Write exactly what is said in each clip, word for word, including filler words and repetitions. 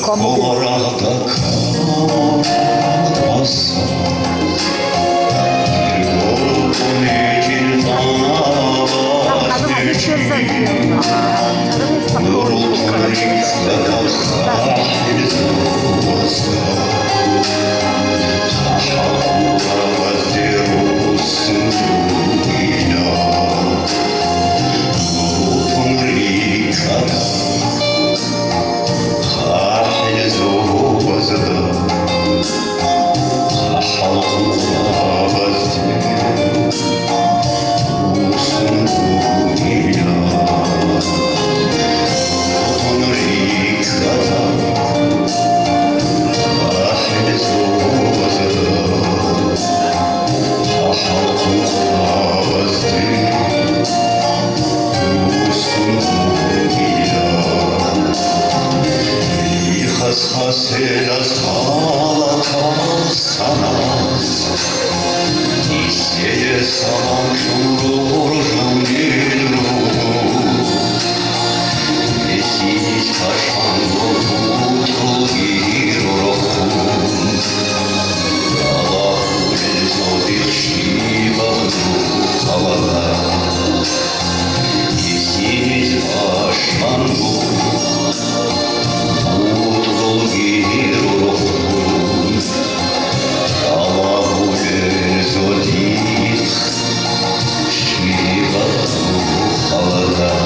Хъорагьда камураб баса, киргоркьун гьечӀин къабаз гьечӀин, нурукъ рикӀкӀадал хъахӀил зобазда, хъахӀал къабазде руссун ругила, нурукъ рикӀкӀадал ХъахӀил зобазда, хъахӀал къабазде руссун ругила, нурукъ рикӀкӀадал хъахӀил зобазда, хъахӀал къабазде руссун ругила. Хас-хасилас халатал санас, нилъее салам чӀун руго жаниб руго. Нилъ-нилъ пашманго бутӀруги ророхъун, Аллагьулел зодихъ щибаб нух халатал. Нилъ-нилъ пашманго бутӀруги ророхъун, Аллагьулел зодихъ щибаб нух халатал.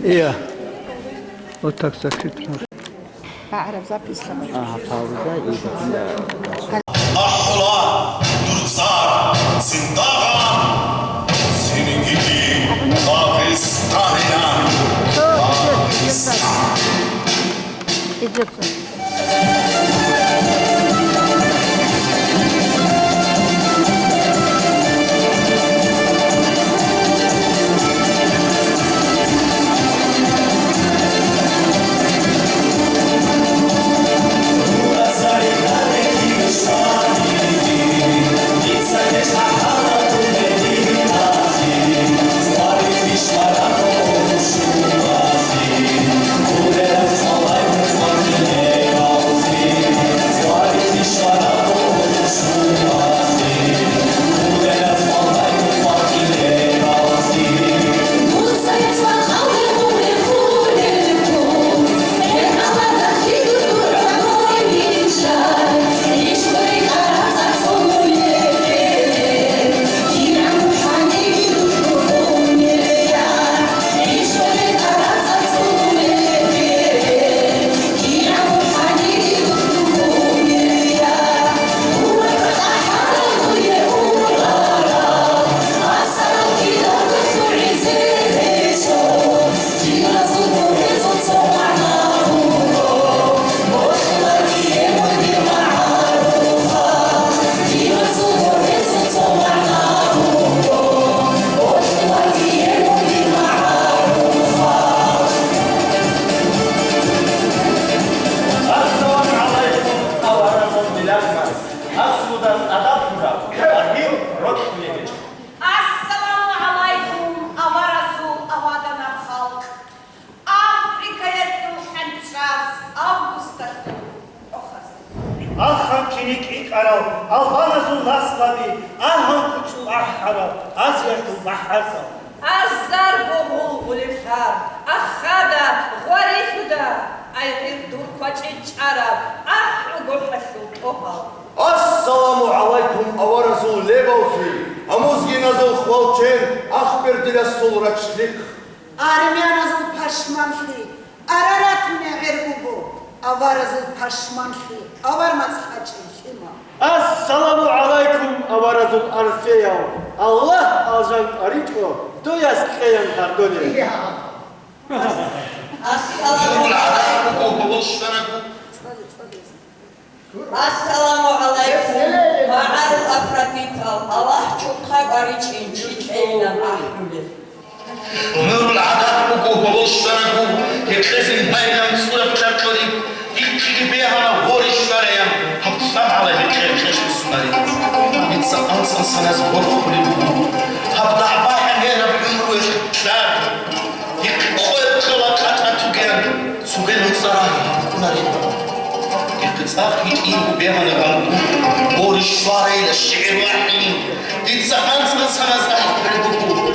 Iya. Вот так закрыть надо. ГӀараб запись. Ага, пауза и потом. Ахула, дур цӀар, цин дагъан, цинги чи Дагъистанилан. Всё, всё, всё, Дагъистан. Идёт. Ассаламу гӀалайкум, аварагасул миллатгӀан, аслудан адаб гьураб, гьагил рокьулеб гьечӀо. Ассаламу гӀалайкум, аварагасул аваданаб халкъ! Африкаялъул хӀанчӀаз, августалъул тӀохаз. Ахъан кини кӀикӀарал албаназул наслаби, агьан куцӀул ахӀарал Азиялъул бахӀарзал. Азарго гъулгъулеб лъар, ахада, гъварилъуда, айгъир дур квачӀи чӀараб, ахӀуго хӀалъул тӀогьал. Ассаламу гӀалайкум, аварагасул лебаллъи, амузгиназул хвалчен, ахбердиласул рачлихъ. Армяназул пашманлъи Арарат мегӀер буго, аваразул пашманлъи авар мацӀ къачӀел лъимал. Ассаламу гӀалайкум, аваразул арсеяв! Аллагь алжан къваричӀо, дуяс кьеян гьардолел. Ассаламу гӀалайкум. Ассаламу гӀалайкум, магӀарул афродитал, Аллагь чухъа къваричӀин, чи кьейилан ахӀулел. Нурул гӀадат буго гьобол щварагу, гьекъезин байрам цӀураб чарчориб, дихъиги бегьана гъори щвараян, гьаб лъабгӀалай гьекъер кьешлъи сунарин. Дица анцӀан саназ борхулеб буго, гьаб дагӀба гӀемераб гӀумруялъ лъаб. Къоя ккола къатӀа тугеян, цугел нуцӀарал букӀунарин. Дихъе цӀакъ гьитӀинго бегьана гъамгу, гъорищ сварайила шигӀру ахӀин. Дица анцӀан саназ ахӀи буго.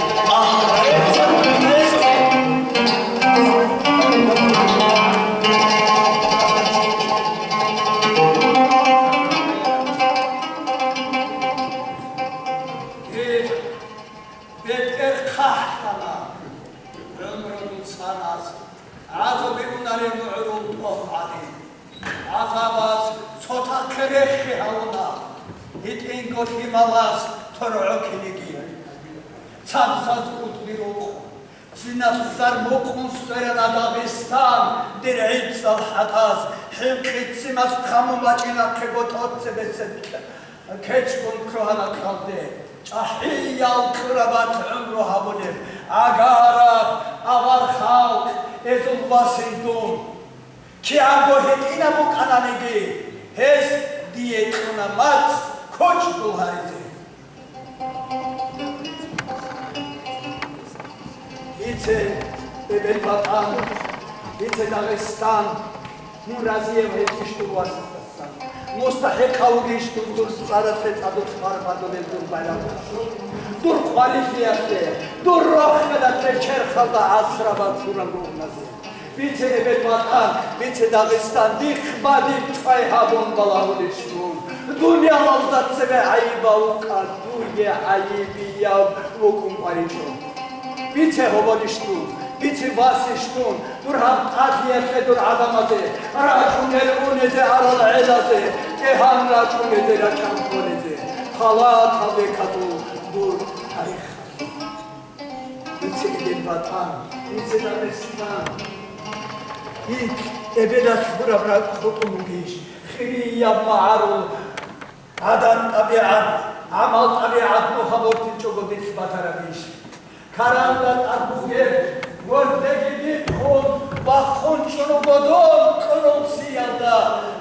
Гьеб бетӀер хъахӀлъана. ГӀумру дуцанас гӀазаби унареб мугӀрул тӀогьгӀани. ГӀазабаз цо тахъе рехи гьавуна, гьитӀинго лъималаз торгӀо киниги. Цабзаз утӀби рукъ, цинас зармукъун сверана Дагъистан, дир гӀицӀал хӀатӀаз, хӀинкъи ццимас хъаму бачӀинахъего тӀоцебесеб кечгун ккогьана кьалде, чӀахӀиял кьурабат гӀумру гьабулеб, гӀагараб, авар халкъ, эзул васил дун. Кигьанго гьитӀинаб букӀананиги, гьес дие кьуна мацӀ кочӀ гул гьаризе. Дица, эбел-батӀан, дица, Дагъистан, мун разияб гьечӀищ дур васасдасан? МустахӀикъав вугищ дур, дур цӀаралъе цӀадухъ барбадулел дур байрам? Дур хъвалилъиялъе, дур рохелалъе черхалда гӀасрабаз лъурал ругъназе. Бице, эбел-батӀан, бице, Дагъистан, дихъ бадиб чӀвай гьабун балагьулищ дун? Дунялалда цебе гӀайибав вукӀа, дуе гӀайибияв вукӀун къваричӀо. Бице гьоболищ дун, бице васищ дун, дур гьаб тӀадлъиялъе дур гӀадамазе, рачӀунел унезе арал гӀелазе, тӀегьан рачӀунезе рачӀан хъвалезе, халатал векалъул дур тарихалъе. Бице, эбел-батӀан, бице, Дагъистан. Гьикъ, эбелалъ гьураб ракӀ хутӀун вугищ, хирияб магӀарул гӀадан-тӀабигӀат, гӀамал-тӀабигӀат нуха бортичӀого дилъ батарабищ? Каранда тӀад бугеб, гвардеги бихъун, бахъун чӀун буго дун кьурул циялда,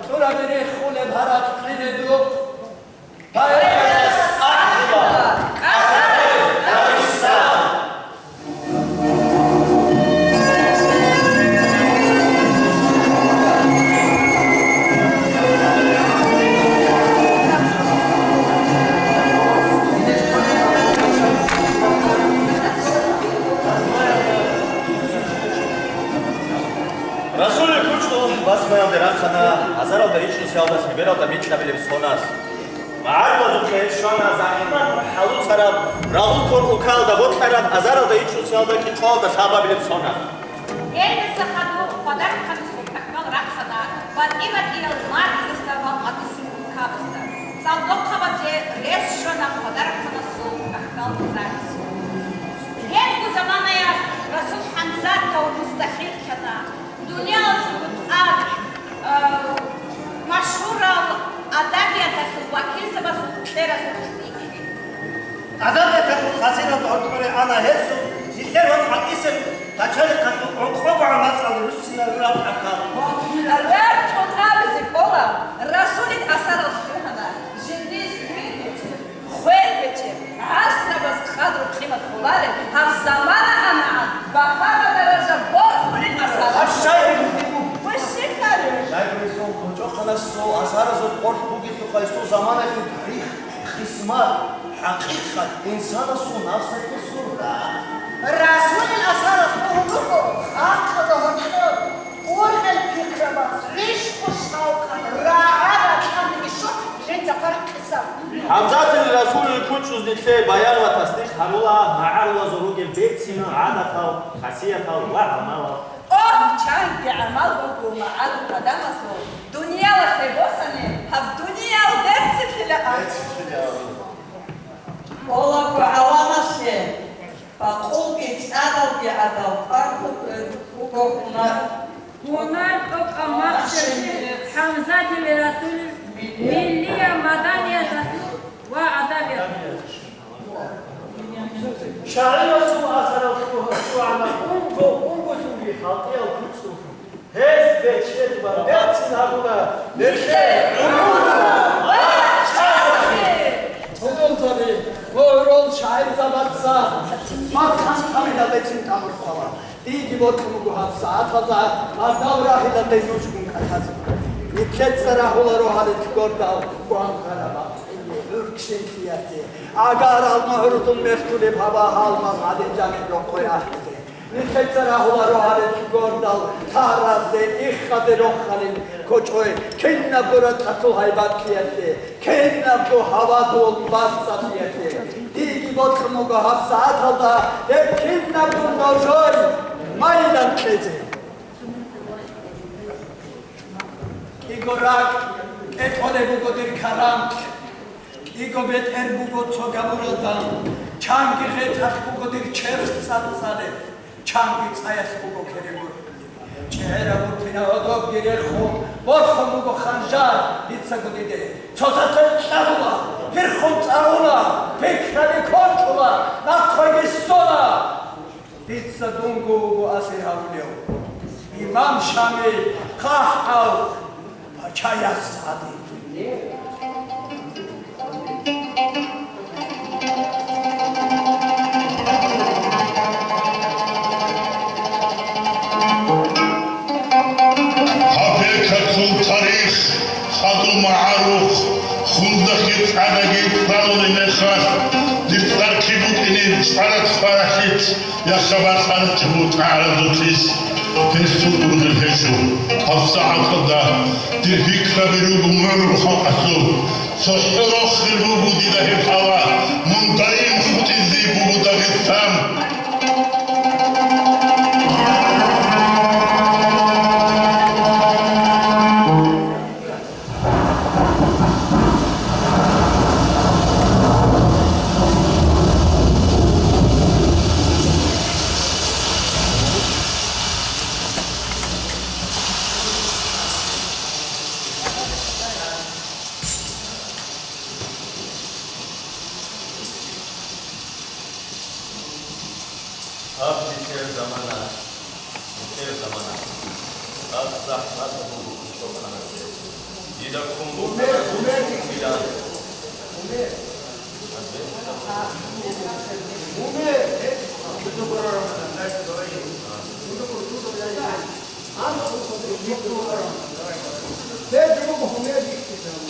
кьураби рехулеб гьаракь кьине духъ. Пайдалас ахӀула, ахӀулел Дагъистан! Расулил кучӀдул басмаялде рахъана азаралда ичӀусиялда лъебералда микьабилеб соназ. МагӀарулазухъе щвана загьирлъун хӀалуцараб, рагъул ккун улкаялда бокьараб азаралда ичӀусиялда кӀикъоялда лъабабилеб соназ. Гьелдаса хадуб хвадарахъанасул тӀахьал рахъана батӀи-батӀиял мацӀазда ва къадисеб улкабазда. ЦӀалдохъабазе рес щвана хвадарахъанасул тӀахьал цӀараз. Гьебго заманаялъ Расул ХӀамзатов мустахӀикъ ккана. Дуниялалъул тӀад, а, машгьурал адабияталъул вакилзабазул кьеразул ихъи. Адабияталъул хазиналда гьоркьоре ана гьесул жиндир ва къватӀисел пачалихъалъул ункъого гӀамацӀал руссинал рурал тӀахьал. РачӀун абизе кӀола, Расулил асарал лъугьана, жиндие хвел гьечӀеб, гӀасрабаз къадру-къимат кколареб гьаб замана анагӀан багьа ва даража борхулел асар. Гьаб шагьир бугеб буго. Ващекале. Шагьирлъун гьоркьохъанасул асаразул къоркь бугелъулха гьесул заманаялъул тарих, къисмат, хӀакъикъат, инсанасул нафсалъул сурат. Расулил асаралъ бугьун руго халкъалда гьоркьор ургъел пикрабаз, гӀишкъу-шавкъат, рагӀа-ракьандаги щун жинца хъвараб къиса. ХӀамзатил Расулил кучӀ Чуз нилъее баян ва тасдикъ гьарула магӀарулазул ругел берцинал гӀадатал, хасиятал ва гӀамалал. О, чанги гӀамал буго магӀарул гӀадамазул, дуниялалъе босани, гьаб дуниял берцинлъила абун. Олаго гӀаламалъе бакъулги цӀадалги гӀадал кӀвар буго гьунар. Гьунар тӀокӀаб махщел, ХӀамзатил Расул, миллияб маданияталъул ва адабияталъул. ШагӀирасул асарал лъугьа-, лъугьана унго-унголъунги халкъиял куцӀрухъ. Гьез бечед ва берцин гьабуна нилъее гӀумру ва чӀаголъи. Гьудулзаби, гьурул шагӀирзабаца бакӀ хъантӀамидал бецин тӀамурхъала. Диги бокьун буго гьаб сагӀаталда мардал рагьилалде нужгун кӀалъазе. Нилъеца рагьула рогьалил гордал гвангъараб бакъине, гӀуркщинлъиялъе, гӀагарал мугӀрузул мехтулеб гьава гьалмагъ гӀадин жаниб рокъой ахӀизе. Нилъеца рагьула рогьалил гордал таразде, иххазе рохалил кочӀой, кинабго ракьалъул гьайбатлъиялъе. Кинабго гьавадул бацӀцӀалъиялъе диги бокьун буго гьаб сагӀаталда гьеб кинабго ножой майилан кьезе. КӀиго ракӀ кӀетӀолеб буго дир карамалъ, кӀиго бетӀер буго цо габуралда, чанги гъетӀалъ буго дир черх цӀацӀцӀалеб. Чанги цӀаялъ буго керен борхулеб. ЧӀегӀераб бутӀина гӀодобги рехун, борхун буго ханжар дицаго диде. Цо сатан кьабула, пирхун цӀагӀула, пикраби кончӀула, нахъеги ссола. Дица дунго вуго асир гьавулев. Имам Шамил, хъахӀав. Пачаяс гьадин. Гьаб бекакул тарих, хадуб магӀарухъ, хундахъе цӀадаги цӀалулеб мехалъ, дир цӀар киб букӀинин чӀвараб хваралъилъ. Яхъа бакъана чӀужу тӀагӀаразухъис, гьесул ургъел гьечӀо. ГьабсагӀаталда дир пикраби руго мугӀрул халкъалъул. ЦохӀо рохел буго дида гьеб гьава, мун даим хутӀизе буго Дагъистан. Гьаб нилъер замана, нилъер замана. Гьаб захӀмат буго чӀухӀанасе. Дида ккун букӀана дун чӀухӀилан.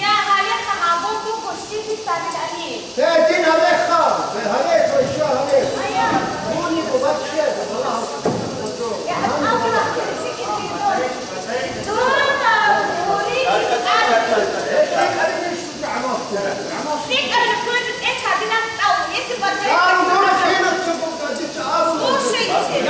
Я, гьалеха гьабун буго щиб бицарилани. Гьедин гьалеха, гьале, гьале, гьале. Ая. Муни губачче, Аллагь. Я, Аллагь, дона гьури. Слушайте.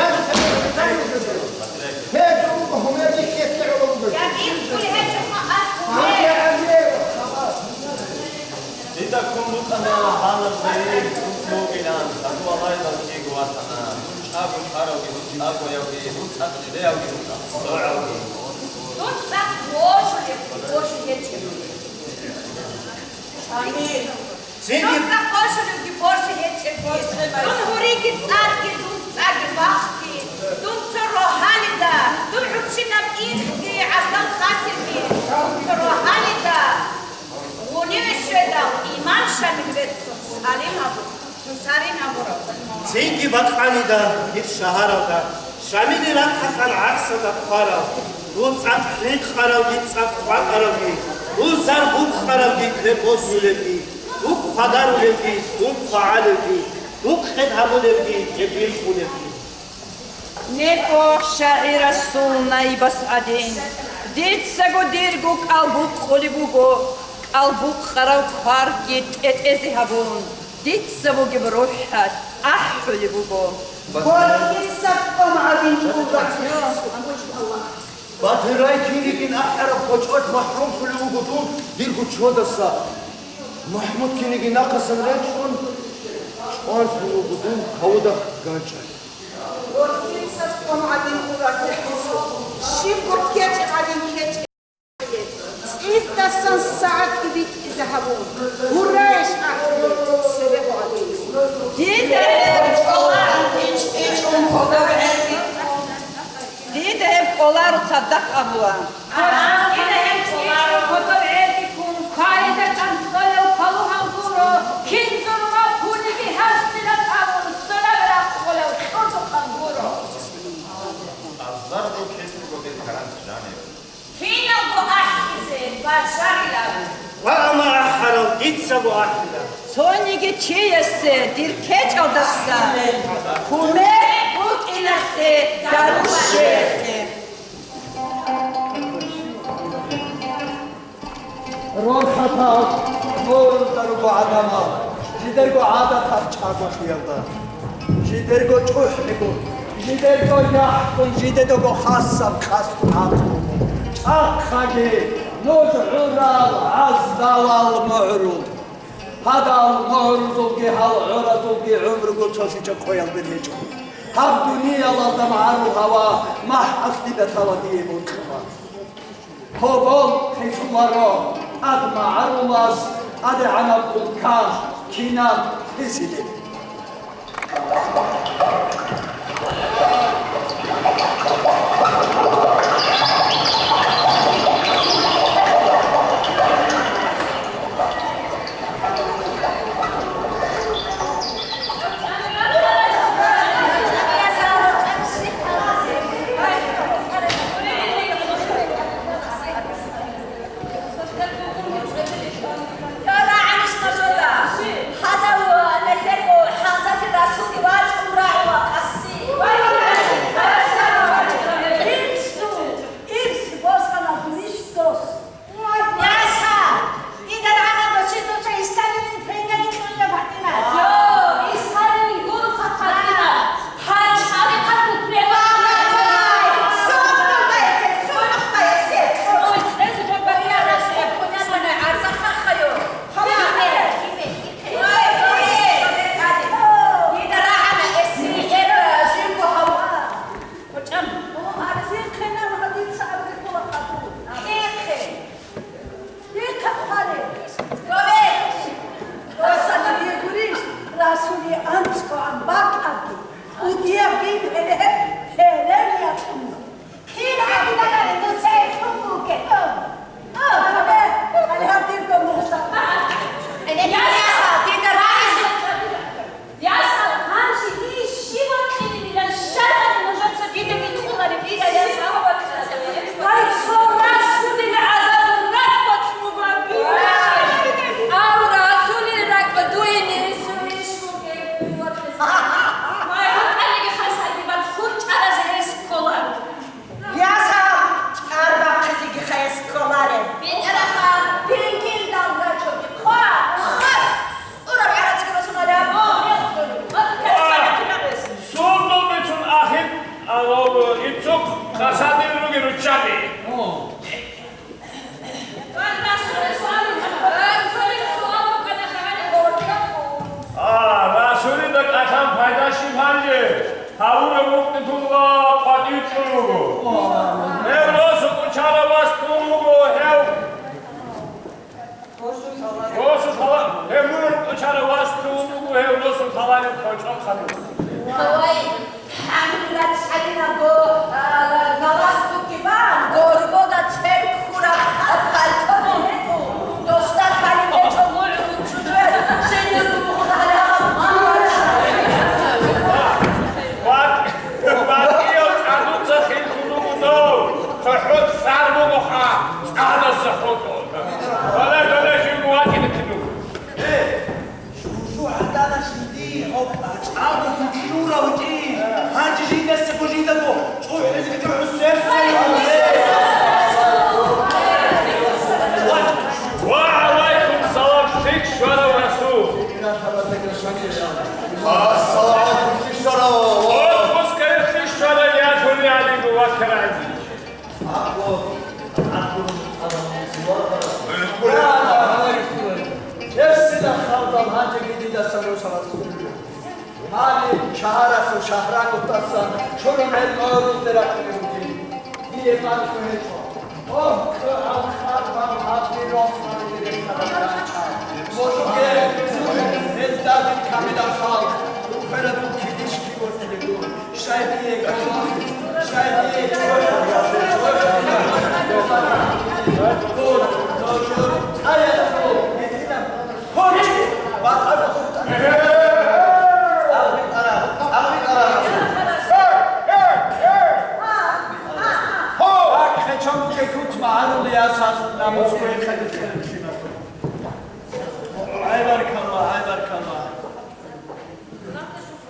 Дида ккун букӀана гьанаб гъайиб дун вугилан, гьадур гьалдал кӀиго ватана, дун чӀаго чӀваравги, дун чӀагоявги, дун цӀакъ жидеявги, дун цӀакъ догӀавги. Дун цӀакъ божулеб, божи гьечӀеб. Амин. Цинги дун цӀакъ божулебги, божи гьечӀебги. Дун гьуриги цӀарги, дун цӀаги бахги, дун цо рогьалида, дун гӀурччинаб ихги, гӀаздал хасирги, дун цо рогьалида. Гъуниве щведал, имам Шамил беццун салим абу-, салим абураб. Цинги бакъанида дир шагьаралда, Шамилил рахъалъан гӀарсада хъварал, дун цӀакъ хӀинкъаралги цӀакъ хъвакъаралги, дун зар букъаралги квер босулебги, дун хъвадарулебги, дун хъвагӀалебги, дун къед гьабулебги, гьеб вихулебги. Неб, о, шагӀирасул наибас гӀадин, дицаго дирго кӀалбукъулеб буго, кӀалбукъарав кварги тӀетӀезе гьабун. Дица бугеб рухӀалъ ахӀулеб буго. Батирай кинигин ахӀараб гъочӀолъ махӀрумлъулев вуго дун дирго чодаса. МахӀмуд кинигин нахъасан речӀчӀун чӀванлъулев вуго дун кавудахъ ганчӀалъ. Щибго кечӀеб гӀадин кечӀеб. ЦӀиздасан сагӀат битӀизе гьабун, гьуррайищ ахӀулеб цебе гьабун. Дида гьеб кӀоларо, дида гьеб кӀоларо цадахъ абула. Дида гьеб кӀоларо кодоб гӀерги ккун, квайда чӀанцӀолев калугьан гуро, кин зурма пулиги гьасила тӀамун, сунаб рахъулев кьурдухъан гуро. Азарго кесего бетаран жанив. Киналго ахӀизе бажарилан. Ва амма ахӀарал дицаго ахӀила. Цониги чиясе дир кечӀалдаса кумек букӀиналъе дару щвезе. Рорхатал, гьорузда руго гӀадамал, жидерго гӀадатаб чӀаголъиялда, жидерго чӀухӀлъиго, жидерго яхӀлъун, жидедаго хасаб къасд гӀакълуго. ЧӀахъаги нуж гӀурал гӀаздалал мугӀрул. Гьадал мугӀрузулги гьал гӀуразулги гӀумруго цолъичӀеб къоялде гьечӀо. Гьаб дуниялалда магӀарул гьава махӀалъ дида лъала дие бокьула. Гьобол хисуларо тӀад магӀарулас тӀадегӀанаб улка кинаб хисилел. Яса! Дида рагӀана досие дуца Сталинил премияги кьурила батӀина. Йо, Сталинил гуроха батӀина. Гьанж гьалихъа кутмела. Ай, ай, ай, сунухъа эсе, сунухъа эсе. Ой, кьезе жо батӀина расе. Кунязана арзахъа хайо. Хабар. Ой, ой, ой. Дида рагӀана эсири эба жинго гьава. КъочӀан. О, арзихъе нан гьадинца арзихъула хадур. Хехе. Дихъа хъвале. Гове. Досана дие гурищ, Расули анцӀго ан бакӀабги, кӀудияб бин гьеле гьеб гьерениялъ уна. Кин гьабилагали дуца гьелъун бугеб? О, о, гове, гьале гьаб дирго мугъза. Гьеле дида рагӀи. Ясал, гьанже дие щиб бокьилебилан щай гьаниб нужеца дида битӀулареб, дида ясал? Вай, цо Расулил гӀазаб ракӀ бокьун буго. Ав Расулил ракӀ дуе нилъ иш бугеб. Вай, рукӀалиги хасаги бан хурчӀаразе гьес кколар. Ясал, чӀар бахъизеги хаяс кколареб. БетӀерахъа, пирингилдал рачоги хъва, хъат! ЦӀураб гӀарацги росунаре абун, рехсуни. Сунтул бицун ахир, алав, иццухъ къасадил руги руччаби. А, Расулида кӀалъан пайда щиб гьанже? Гьавураб мукъи тун ва къватӀив чӀун вуго. Гьев росу кӀучарав вас тун вуго, гьев. Росу лъала-, гьев мугӀ кӀучарав вас тун вуго, гьев росу лъалареб къочон хадуб. Гьавай, хӀамилат гьадинаго, а, галас букӀибан, горбода церг хураб, а, пальто гьечӀо, досда хъалиб гьечӀо мугӀ чужуял, жиндирго мугъ гьале гьаб. Ват, ватияв цӀадуца хинкун вуго дов, цохӀо цӀар бугоха, цӀадаса хутӀун. Балай, балай, жив ватӀине кинуго. Э, жужу гӀадала жиндир, гьоб чӀаго жиндир нура вукӀин. Гьанже жиндасаго жиндаго чӀухӀизе чӀухӀу сверхъ. Ва гӀалайкум салам, лъикӀ щварав Расул. Ассаламу алейкум, ишара. Отпускайилъе щвала, я дуниялиго вакарагӀи. Гьебсина халдал гьанжеги дидасан росарас хурги. Гьаниб шагьарасул шагьранухъасан чурун гьел гӀорузде рахъине ругин. Дие бакӀ гьечӀо. Ох, цо алхъарбал гьабги рохъарулел рехараб янчӀа. Можуге, гьезда дир камилаб халкъ, духъеразул килищги борцӀилеб буго. Щай дие кӀолахъи, щай дие кӀолахъи, цӀаясул гьезинаб. Гьоркье батӀана хутӀана. ЦӀакъ битӀара, цӀакъ битӀара. Гьо! БакӀ хъечон бугеб куц магӀарулиясас намус кквей хъалихъе рухиналъул. Гьай баркалла, гьай баркалла.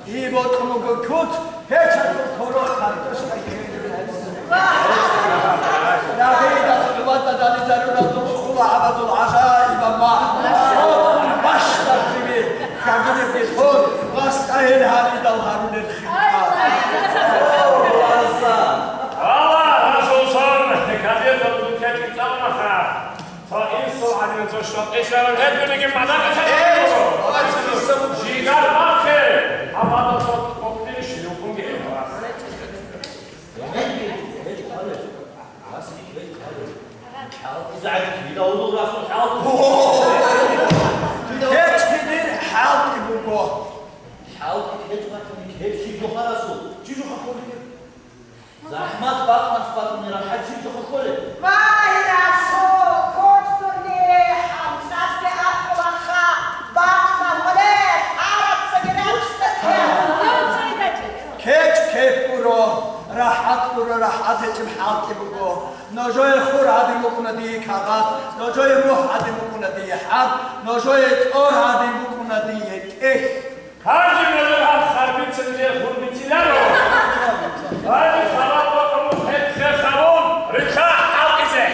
Дие бокьун буго куц, гьечасул корола картошка ккезе. Нагъидал хӀубатӀа дализарурал духъула гӀабазул гӀажаибаб махӀ. Бокьун бащдаб жиби, хьагуребги хун, вастӀа гьел гьаридал гьарулел хиркъа. Аллагь, Расул сон, кадетал дуккечӀи цӀаланаха. Цо инсул гӀадин цо щвакъи щвараб гьечӀониги мадакӀа. Жигар бахъе, гьабадаса къокъдеш юхунги гьеб. КечӀги дир хӀалтӀи буго. ХӀалтӀи кечӀ батани, кечӀ чи жохарасул, чи жоха кколеб? ЗахӀмат бакъ-, бакъ-, бакъ-, бакъ-, бакъ-, хӀачи жохахъулеб. Вай, Расул, кочдуни, хӀанчӀалъе ахӀулаха, бакъ-, бакъ-, гьараб цаги рачӀа. КечӀ кеп гуро, рахӀат гуро, рахӀат гьечӀеб хӀалтӀи буго. Нужее хур гьадин букӀуна дие кагъат, нужее мухь гьадин букӀуна дие хӀарб, нужее тӀор гьадин букӀуна дие тӀехь. Гьанже нужер гьаб харбицин жер гьурбициларо. Гьанже хабар бокьун хӀетӀ хер хабун, рилъа хӀалтӀизе.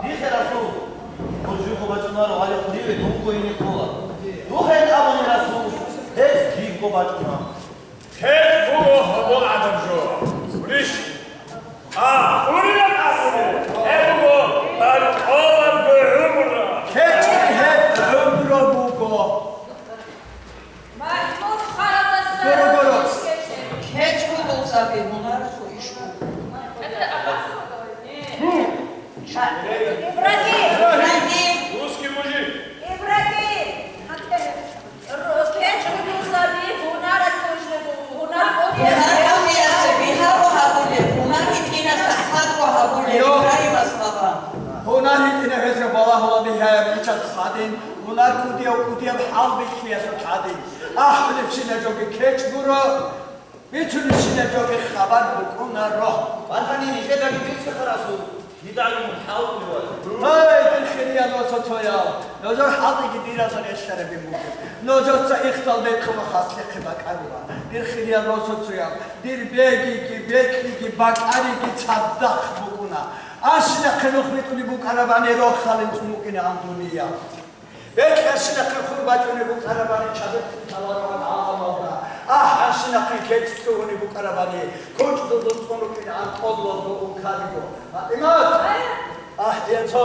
Дихъе, Расул, хъужуго бачӀунаро, гьале хъуриве дунго ине ккола. Духъе абуни, Расул, гьез дихъго бачӀуна. КечӀ буго гьобол гӀадаб жо. Гурищ? А, гурилан абуни, гьеб буго баркъолаб гӀумру. КечӀ гьеб гӀумру буго. МахӀмуд харадаса. Гуро, гуро. КечӀ буго саби, мунаралъул иш буго. Ибрагьим! Ибрагьим! Русский мужик! Ибрагьим! КечӀ буго саби, гьунар кколеб буго, гьунар кколеб. Гьунар кколеб, бигьаго гьабулеб, гьунар гьитӀинас хӀакъго гьабулеб, Йо. Ибрагьим Аслабан. Гьунар гьитӀинаб гьезда балагьула бигьаяб риччад хадин, гьунар кӀудияв-кӀудияб хӀалбихьиялъул хадин. АхӀулебщинаб жоги кечӀ гуро. Бицунищинаб жоги хабар букӀунаро. Батани нижедаги бицеха, Расул, дида гӀумру хӀалтӀулев вачӀа. Гьай, дир хириял росоцоял, нужер хӀалтӀиги диразда релълъарабин бугеб. Нужеца ихтал бекьула, хаслихъе бакӀарула. Дир хириял росоцоял, дир бегиги, бекьиги, бакӀариги цадахъ букӀуна. Анщинахъе нух битӀулеб букӀарабани рохалил цӀун букӀинаан дуниял. Бекь анщинахъе хур бачӀунеб букӀарабани чадухъ лъаларогӀан гӀаламалда, ахӀ анщинахъе кечӀ лъугьунеб букӀарабани, кучӀдузул цӀун рукӀинаан къодлъалго ункалиго. ПатӀимат! АхӀ, я цо!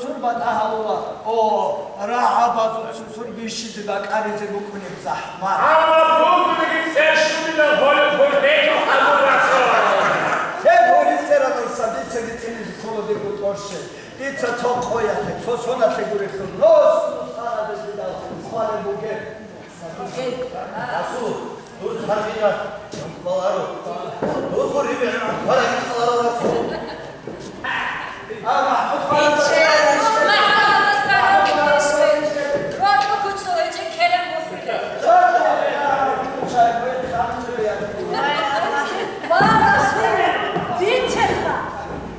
Цурба тӀагьалула, о, рагӀабазул цурцур бищизе бакӀаризе букӀунеб захӀмат. Амма бугунги церщулила гьолеб гьоркьоб гьабун расо. Гьеб гьоркьерадаса дицаги тӀинезе ккола дирго тӀорщел. Дица цо къоялъе, цо соналъе гурелъул нус-нусанаде жидал хъвалеб бугеб. Расул, дур хъаргъила баларо. Дур гъурибе баларо, Расул.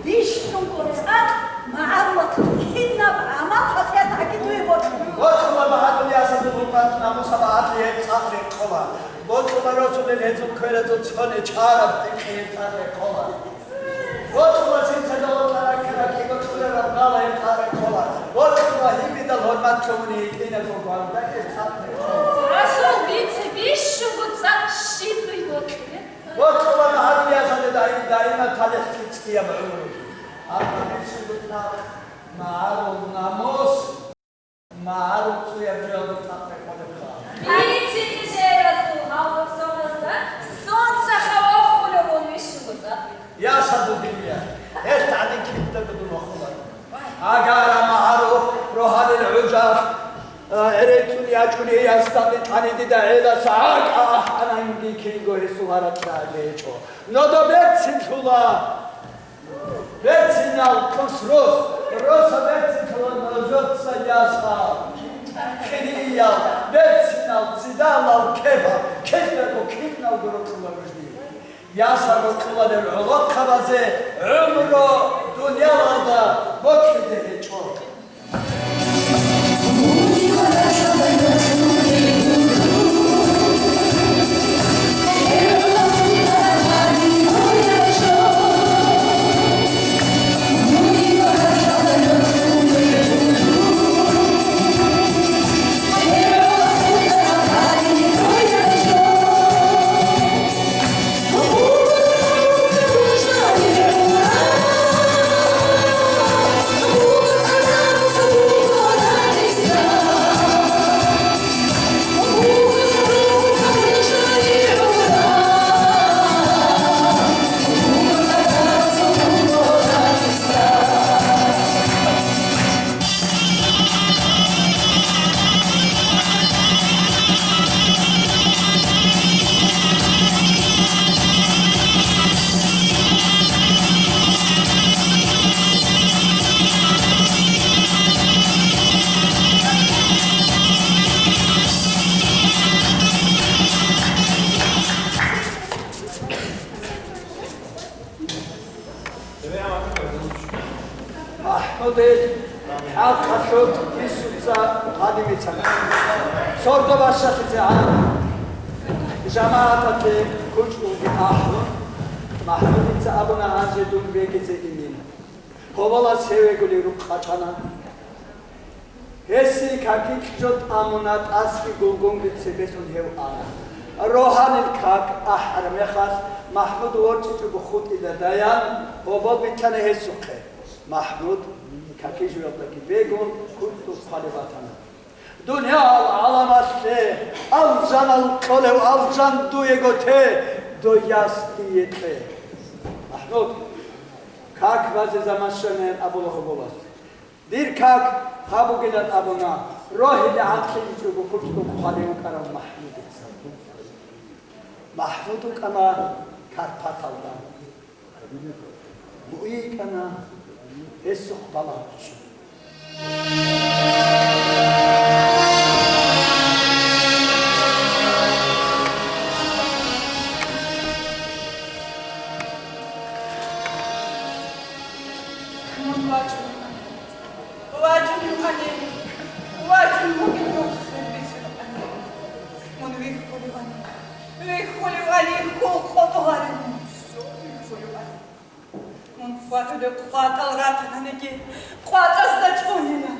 Бищунго цӀакъ магӀарулахъ кинаб гӀамал хасият гӀаги дуе бокьун. Бокьула магӀарул ясазул гьурмат, намусаб гӀадли гьеб цӀакъ рекъола. Бокьула росулел гьезул кверазул цони чараб тӀинкъи гьеб цӀакъ рекъола. Бокьула синцазда ватӀа ракӀи-ракӀиго кьурараб гала гьеб цӀакъ рекъола. Бокьула гьибидал гьурмат лъугьуни гьитӀинабго гварда гьеб цӀакъ рекъола. Расул, дица бищунго цӀакъ щиб бокьулеб? Бокьула магӀарул ясазда даим-, даимат талихӀги цӀияб гӀумру. Амма бищунго цӀакъ магӀарул намус, магӀарул цӀуяб жоялда цӀакъ рекъолебха. Бицине жеязул гьалаб соназда сонца хавахулеб бищунго цӀакъ. Ясазул диниял, гьелъ гӀадин кидаго дун вахула. Агара магӀарухъ рогьалил гӀужалъ, а, гӀерецун ячӀуней ясдалли тӀани дида гӀелас гӀакӀа ахӀананги кинго гьесул гьаракь рагӀизе гьечӀо. Нодо берцинлъула, берцинал кӀус рос, роса берцинлъула ножоца ясал, хириял, берцинал цӀидалал кепал, кидаго киналго рокьула нужги. Ясал рокьуларел гӀолохъабазе гӀумру дуниялалда бокьизе гьечӀо. МахӀмудил хӀалкъалъулъ инсуца гъанимецана. Сордо бащалъизе гӀадин, жамагӀаталъе кучӀдулги ахӀун, МахӀмудица абуна гьанже дун бегизе инин. Гьоболас гьев вегулев рукъ къачӀана. Гьесие какилъ жо тӀамуна, тӀасги гулгунги цебесун гьев ана. Рогьалил как ахӀараб мехалъ, МахӀмуд ворчӀичӀого хутӀида даян, гьобол битӀана гьесухъе. МахӀмуд каки жоялдаги бегун кучӀдулъ хъвалеб батана. Дуниял гӀаламалъе алжанал кьолев алжан дуего те, дой яс дие кье. МахӀмуд, как базе заман щванаян абула гьоболас. Дир как гьаб бугилан абуна, рогьилегӀан кьичӀого кучӀдулъ хъвалев вукӀарав МахӀмудица. МахӀмуд вукӀана Карпаталда. МугӀи йикӀана гьесухъ балагьулъ. Мун вачӀун. ВачӀуневани, вачӀун вугев нухлъи бицунани. Мун вихьулевани, вихьулевани, хьул къотӀуларев мун, вихьулевани. Мун хватулев къватӀал ратананиги, къватӀасда чӀунила.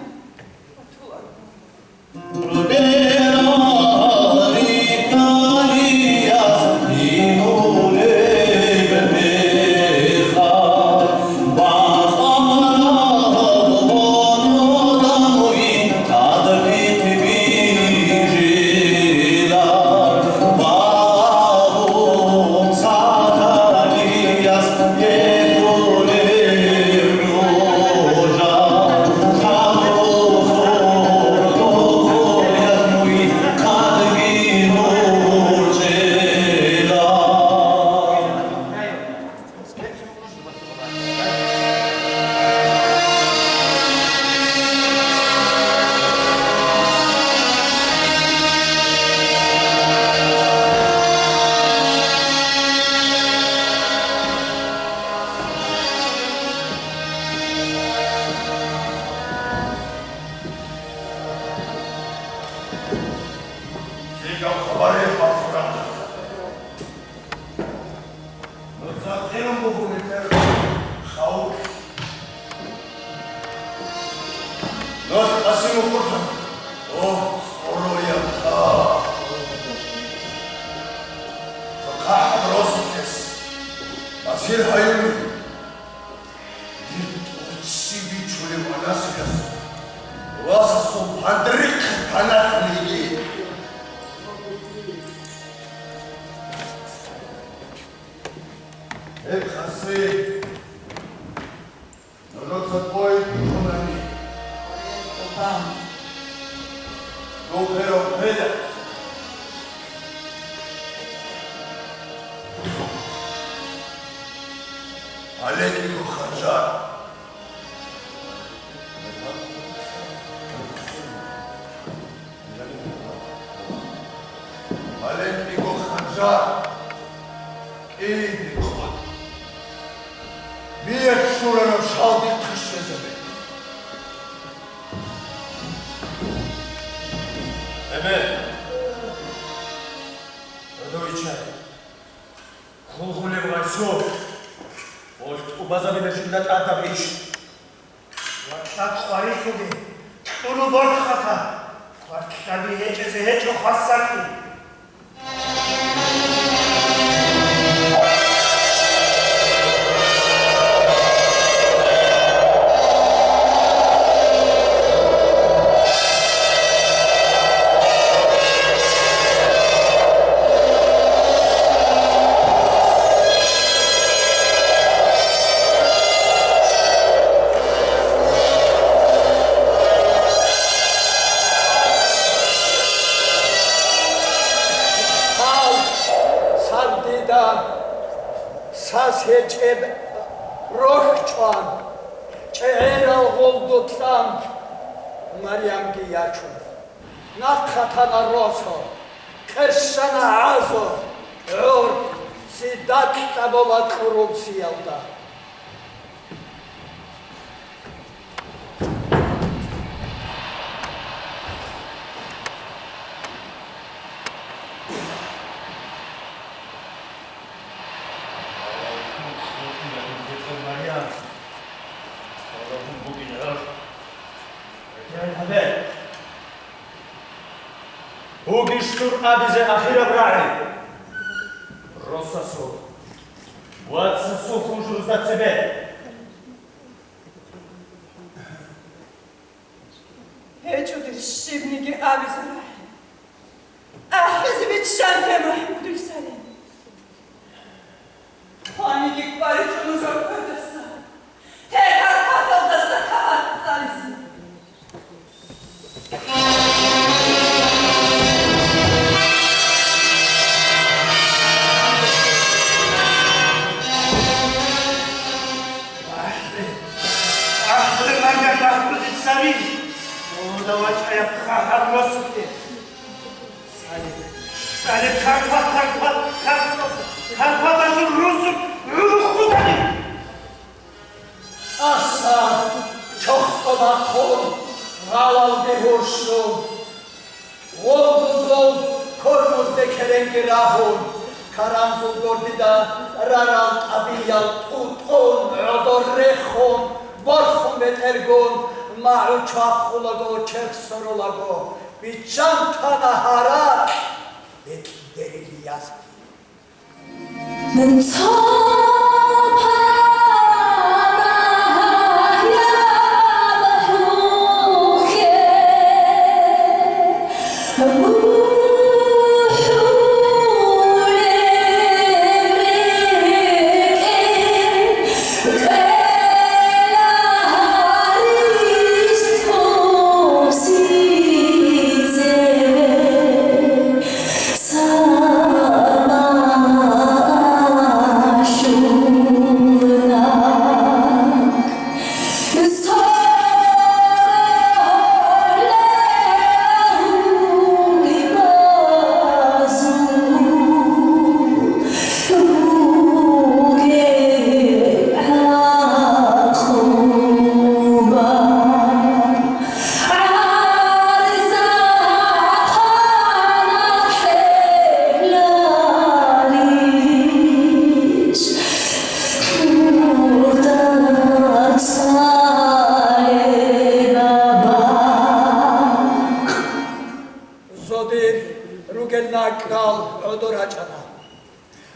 О, цӀорояб та! Цо хъахӀаб росулъес азир гьаюлин, дир тӀурччи бичулев анасияс васасул гьандрихъ панахъниги. Гьеб хасси, нужеца тӀой бихьунани. Духеров гьеда. ГьалекӀиго ханжар. ГьалекӀиго ханжар. КӀиги хъван. Бие чурараб шалги хъищезабе. Эбе, гӀодовичай, хулгьулеб гъайсул, гъол тӀубазабилеб жинда тӀадаб иш. Ва тӀад къварилъуги кьуру борхатан, квартлъаби гьечӀезе гьечӀо хвасарлъи. Гьав, сардида сас гьечӀеб рохь чӀван, чӀегӀерал гъолдо кьан, Марямги ячун. Нахъа тана росо, къерщана гӀазо, гӀор цидакь тӀабола кьурулциялда. Бугищ дур абизе ахираб рагӀи? Росасул, вацасул хунжрузда цебе. ГьечӀо дир щибниги абизе рагӀи. АхӀизе биччанте МахӀмудил сарин. Хваниги кӀваричӀо нужер квердаса, те Карпаталдаса кагъат цӀализе. Ахле, ахле, Марьям, МахӀмудил сарин. Мурда вачӀаяб хъахӀаб росулъе. Цале, цале, Карпат, Карпат, Карпат, Карпаталъул рузу гӀурухъ хутӀани! Аса чохго бахъун, гъалалде гьорщун, гъолдузул кормузде керенги рагьун, каранзул гордида рарал тӀабиял тӀутӀун гӀодор рехун, борхун бетӀергун, магӀу чвахулаго, черх соролаго, Биччан тана гьаракь бекьдерилиясги. Гал гӀодор рачӀана.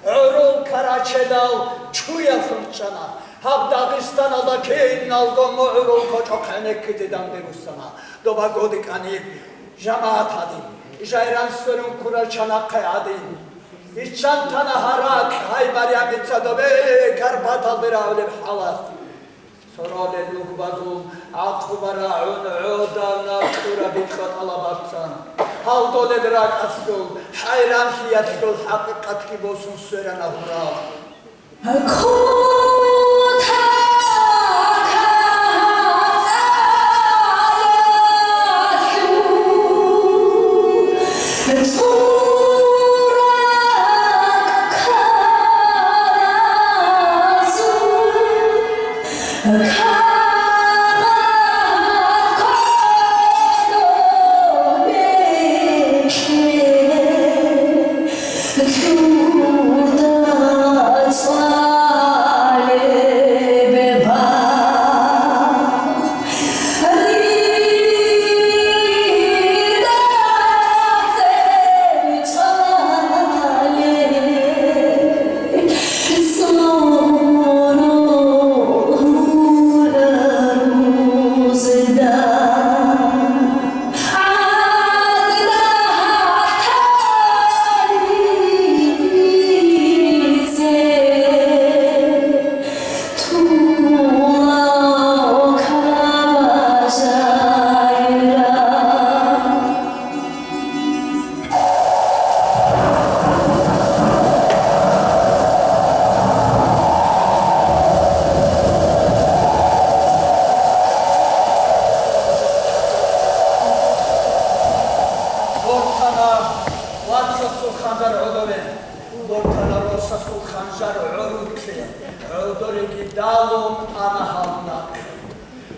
ГӀурул карачедал чуялъун чӀана. Гьаб Дагъистаналда киналго мугӀрул кочӀохъ гӀенеккизе данде руссана. Доба годикӀаниб жамагӀат гьадин, жайран сверун ккурал чанахъе гӀадин. Иччан тана гьаракь, гьай Марямица, добе Карпаталде рагӀулеб хӀалалъ. Соролел лугбазул гӀакъуба рагӀун гӀодавна кьураб бикьа тӀалаб бацан. Гьалдолел ракӀалъул, хӀайранлъиялъул хӀакъикъатги босун сверана гьурал. Бортана вацасул ханжар гӀодове, бортана росасул ханжар гӀорутлъе, гӀодореги далун ана гьалун нахъе.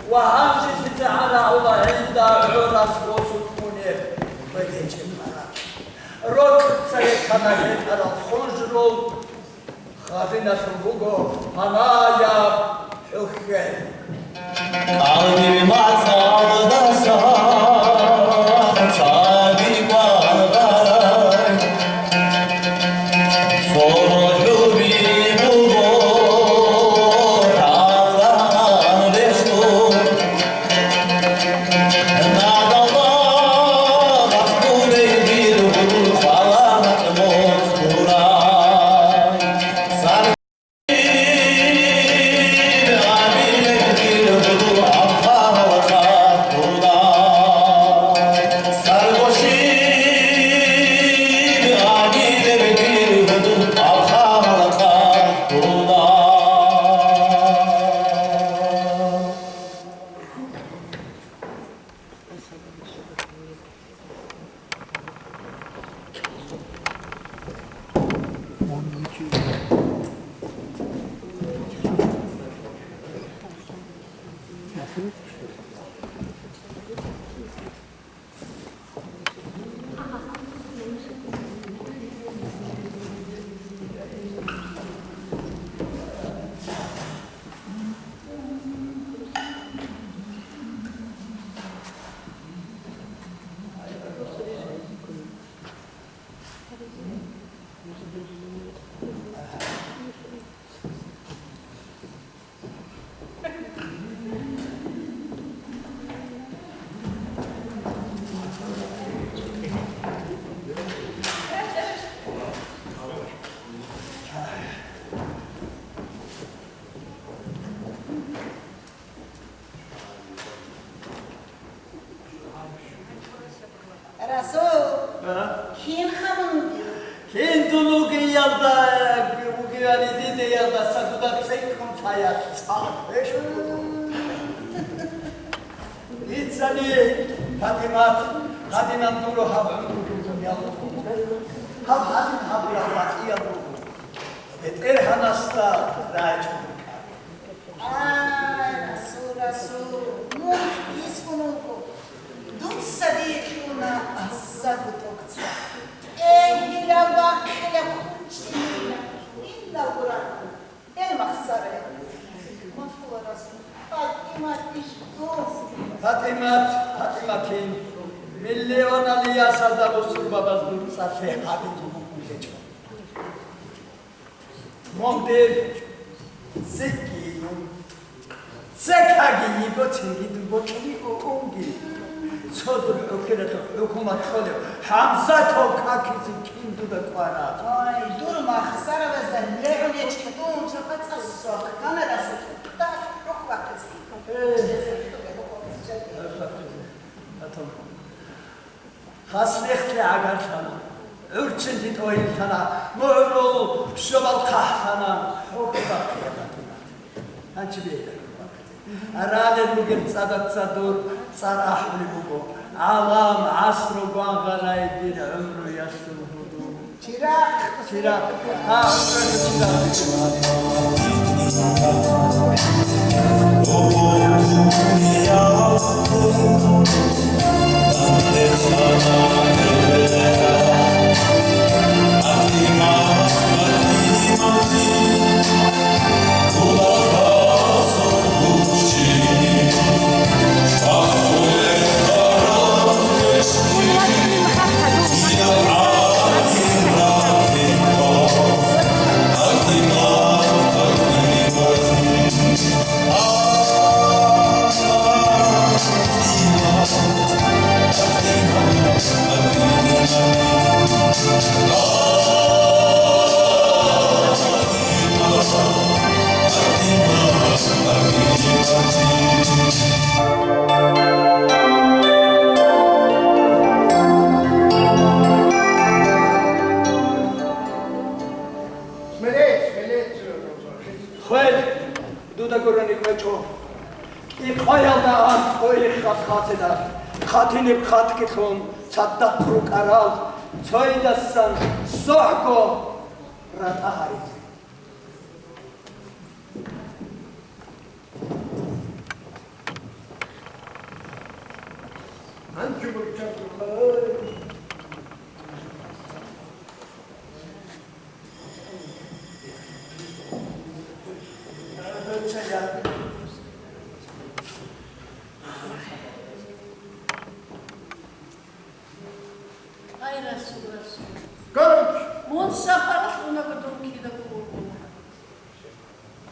Ва гьанже лъица гӀарагӀула гӀинда гӀорас босун унеб бегьичӀеб гьаракь. Рокьуца рекана гьетӀарал хунжрул, хазиналъул буго панаяб хӀухьел. КӀалдиб мацӀалдаса цаби кванагарай. Расул, а? Кинха мун вугев? Кин дун вугиялда, вугевали дидеялдаса дуда цӀикӀкӀун лъая цӀакъ квешлъун. Дицани, ПатӀимат, гьадинан дуро гьаб гӀумру дуниялалъул. Гьаб гьадин гьабураб батӀиял руго. БетӀергьанасда рачӀун. Ай, Расул, Расул, мун йисун вуго. Дуца дие кьуна асаго тӀокӀца. ТӀегьила бахъила хъунчӀила, инна гурахъун. Эй, махсаре! Махсула Расул, ПатӀимат иш дун. ПатӀимат, ПатӀиматин. Миллионал ясалда бусурбабаз дур цӀар лъе гьабизе букӀунчӀо. Мун дир цӀикӀкӀи, цекаги йигоцинги дуго кьуни унги. Цо дур хӀукуматалъ хӀукумат кьолев ХӀамзатов какизе кин дуда кӀвара? Ай, дур махсаравазда легӀун гьечӀин дун жакъа цӀасухъ гьанарасухъ дагь рухӀ вахъизе. Э. Атон. Гьас рехлъи гӀагарлъана, гӀурччинлъи тӀогьиллъана, мугӀрул щобал хъахӀлъана, хӀухьу бахъияб батӀинат. Гьанчи бегьила. Ралел ругел цӀадаца дур цӀар ахӀулеб буго, гӀалам, гӀасру гвангъанай дир гӀумруялъул гьудул. Чирахъ. Чирахъ. А, чирахъ. Хвел, дуда гурони кӀвечӀо. Икъаялда анцӀго ихха хъаседал, хъатиниб хъатги лъун цадахъ рукӀарал, цоясдасан согӀго ратӀа гьаризе. Ай, Расул, Расул. Мун сапаралъ унаго дун кидаго ургъуна.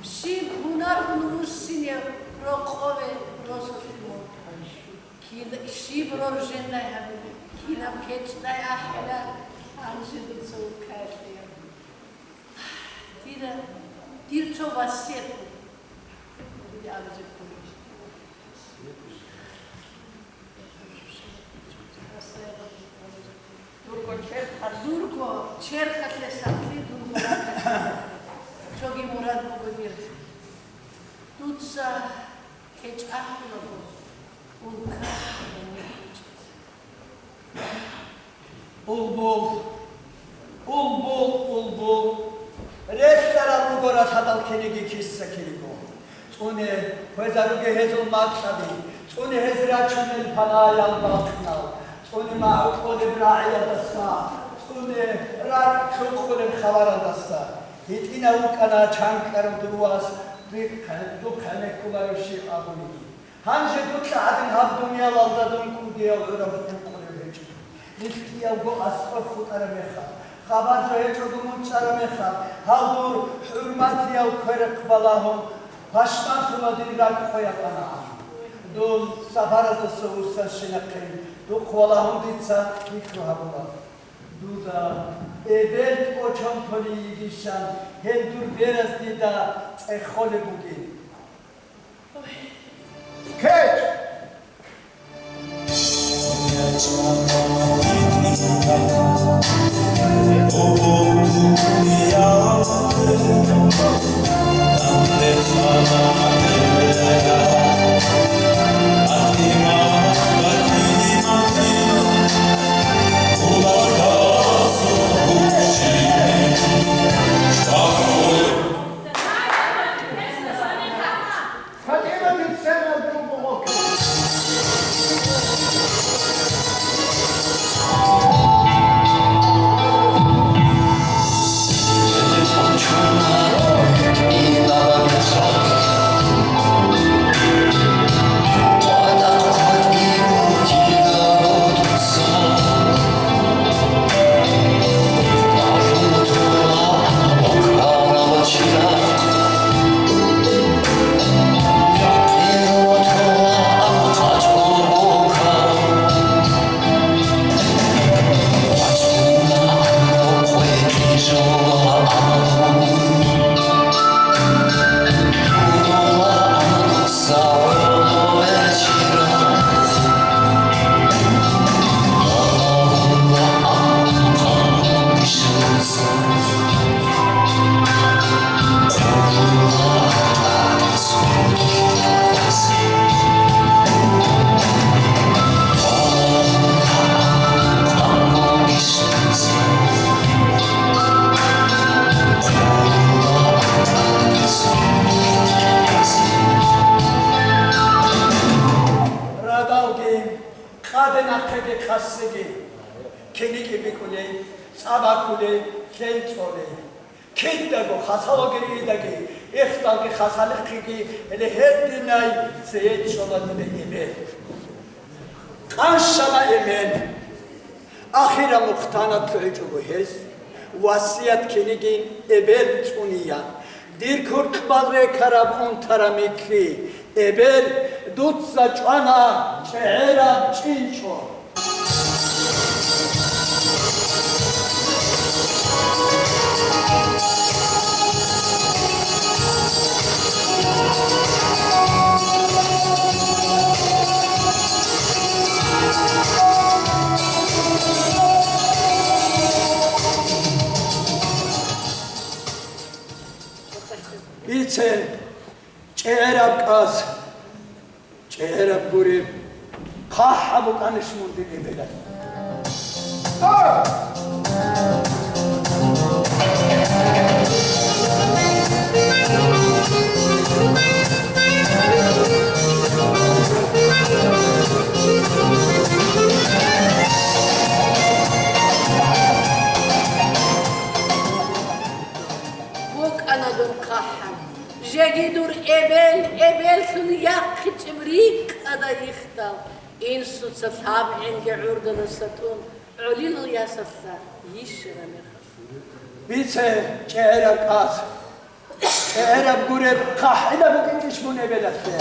Щиб гьунаргун руссинеб рокъове росулъ мун? Кида-, щиб роржендай гьабилеб, кинаб кечӀдай ахӀила, гьанже дуца улкаялъе. Дира, дир цо васият буго. Дурго черх-, дурго черхалъе сахлъи, дурго ракӀалъе. Цоги мурад буго дир. Дуца кечӀ ахӀулаго, улка гьениб бичӀчӀизе. Улбул, улбул, улбул. Релълъарал руго ралъадал киниги киса-киниго. ЦӀуне хвезаруге гьезул макьаби, цӀуне гьез рачунел панаял бахъинал, цӀуне магӀу кьолеб рагӀиялдаса, цӀуне ракӀ лъукъулеб хабаралдаса. ГьитӀинав вукӀана чанкӀкӀарав дур вас, духъ-, духъ гӀенеккуларевщи абуниги. Гьанже дуца гӀадин гьаб дуниялалда дун кӀудияв гӀураб букӀунеб гьечӀо. Нилъ кӀиявго аскӀор хутӀараб мехалъ, хабар жо гьечӀого мун чӀараб мехалъ, гьав дур хӀурматияв кверехъ балагьун, пашманлъула дир ракӀ къоялъ анагӀан. Дун сапараздаса вуссанщинахъе духъ валагьун дица пикру гьабула. Дуда эбел тӀочон тони йигищан гьел дур бераз дида цӀехолеб бугин. КечӀ! Радалги, къаде нахъеги хъасиги, киниги бикӀулей, цӀа бакулей, лъел цӀолей. Кидаго хасалоги риидаги, ихталги хасалихъиги, гьединай цее чӀола дила эбел. Къанщала эмен. Ахирал нухтана лъугӀичӀого гьес, васият кинигин эбел цӀуниян. Дир куркьбал рекараб унтараб микьи, эбел, дуца чӀвана чӀегӀераб чӀинчӀо. Бице, чӀегӀераб кӀаз, чӀегӀераб гуреб, хъахӀаб букӀанищ мун дир эбелалъ? БукӀана дун хъахӀаб. Жеги дур эбел, эбеллъун яхъичӀеб рикӀкӀада ихтал, инсуца лъабгӀинги гӀурдадаса тун гӀолилал ясалъа йищараб мехалъ. Бице, чӀегӀераб кӀаз, чӀегӀераб гуреб, хъахӀилаб букӀинчӀищ мун эбелалъе?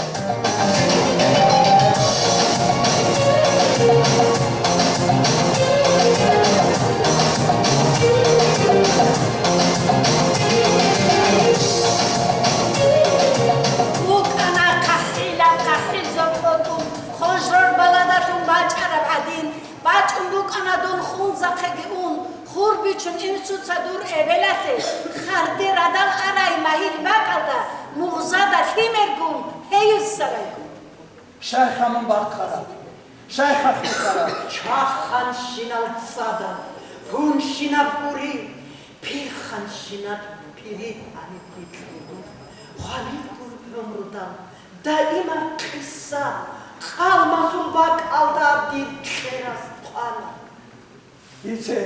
БукӀана хъахӀилаб, хъахӀил зокьотӀун, хожрор баладалъун бачӀараб гӀадин, бачӀун букӀана дун хунзахъеги ун, хур бичун инсуца дур эбелалъе, харде радал арай магьил бакӀалда, мугъзада лъимергун, гьейиссарайгун. Шайха мун бахъараб, шайха хисараб. Чаханщинал цӀадаб, гьунщинаб гьури, пиханщинаб пири гьаниб бикьугу. Хвалилгун гӀумрудал даимаб къиса, къалмазул бакӀалда дир кьераз хъвана. Дице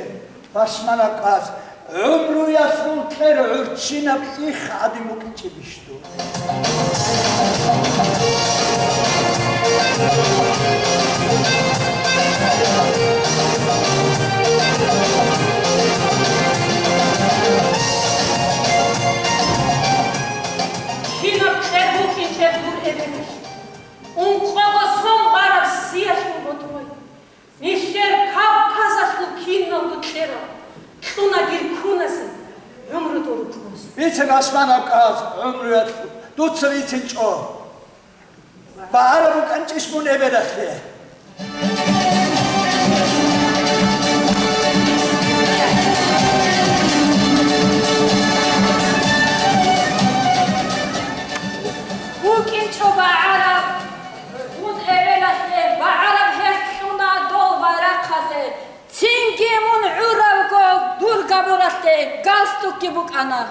пашманаб кӀаз, гӀумруялъул кьер гӀурччинаб их гӀадин букӀинчӀебищ дун? Кинаб кьер букӀинчӀеб дур эбелалъ, ункъого сон бараб сиялъул ботӀрой. Нилъер Кавказалъул киналго кьерал кьуна дир куназе гӀумрудул рукӀуназе. Бице пашманаб кӀаз, гӀумруялъ дуца бицинчӀо. БагӀараб букӀанчӀищ мун эбелалъе? БукӀинчӀо багӀараб. Мун эбелалъе багӀараб гьелъ кьуна дол байрахъазе, цинги мун гӀуравго дур габуралъе галстукги букӀана.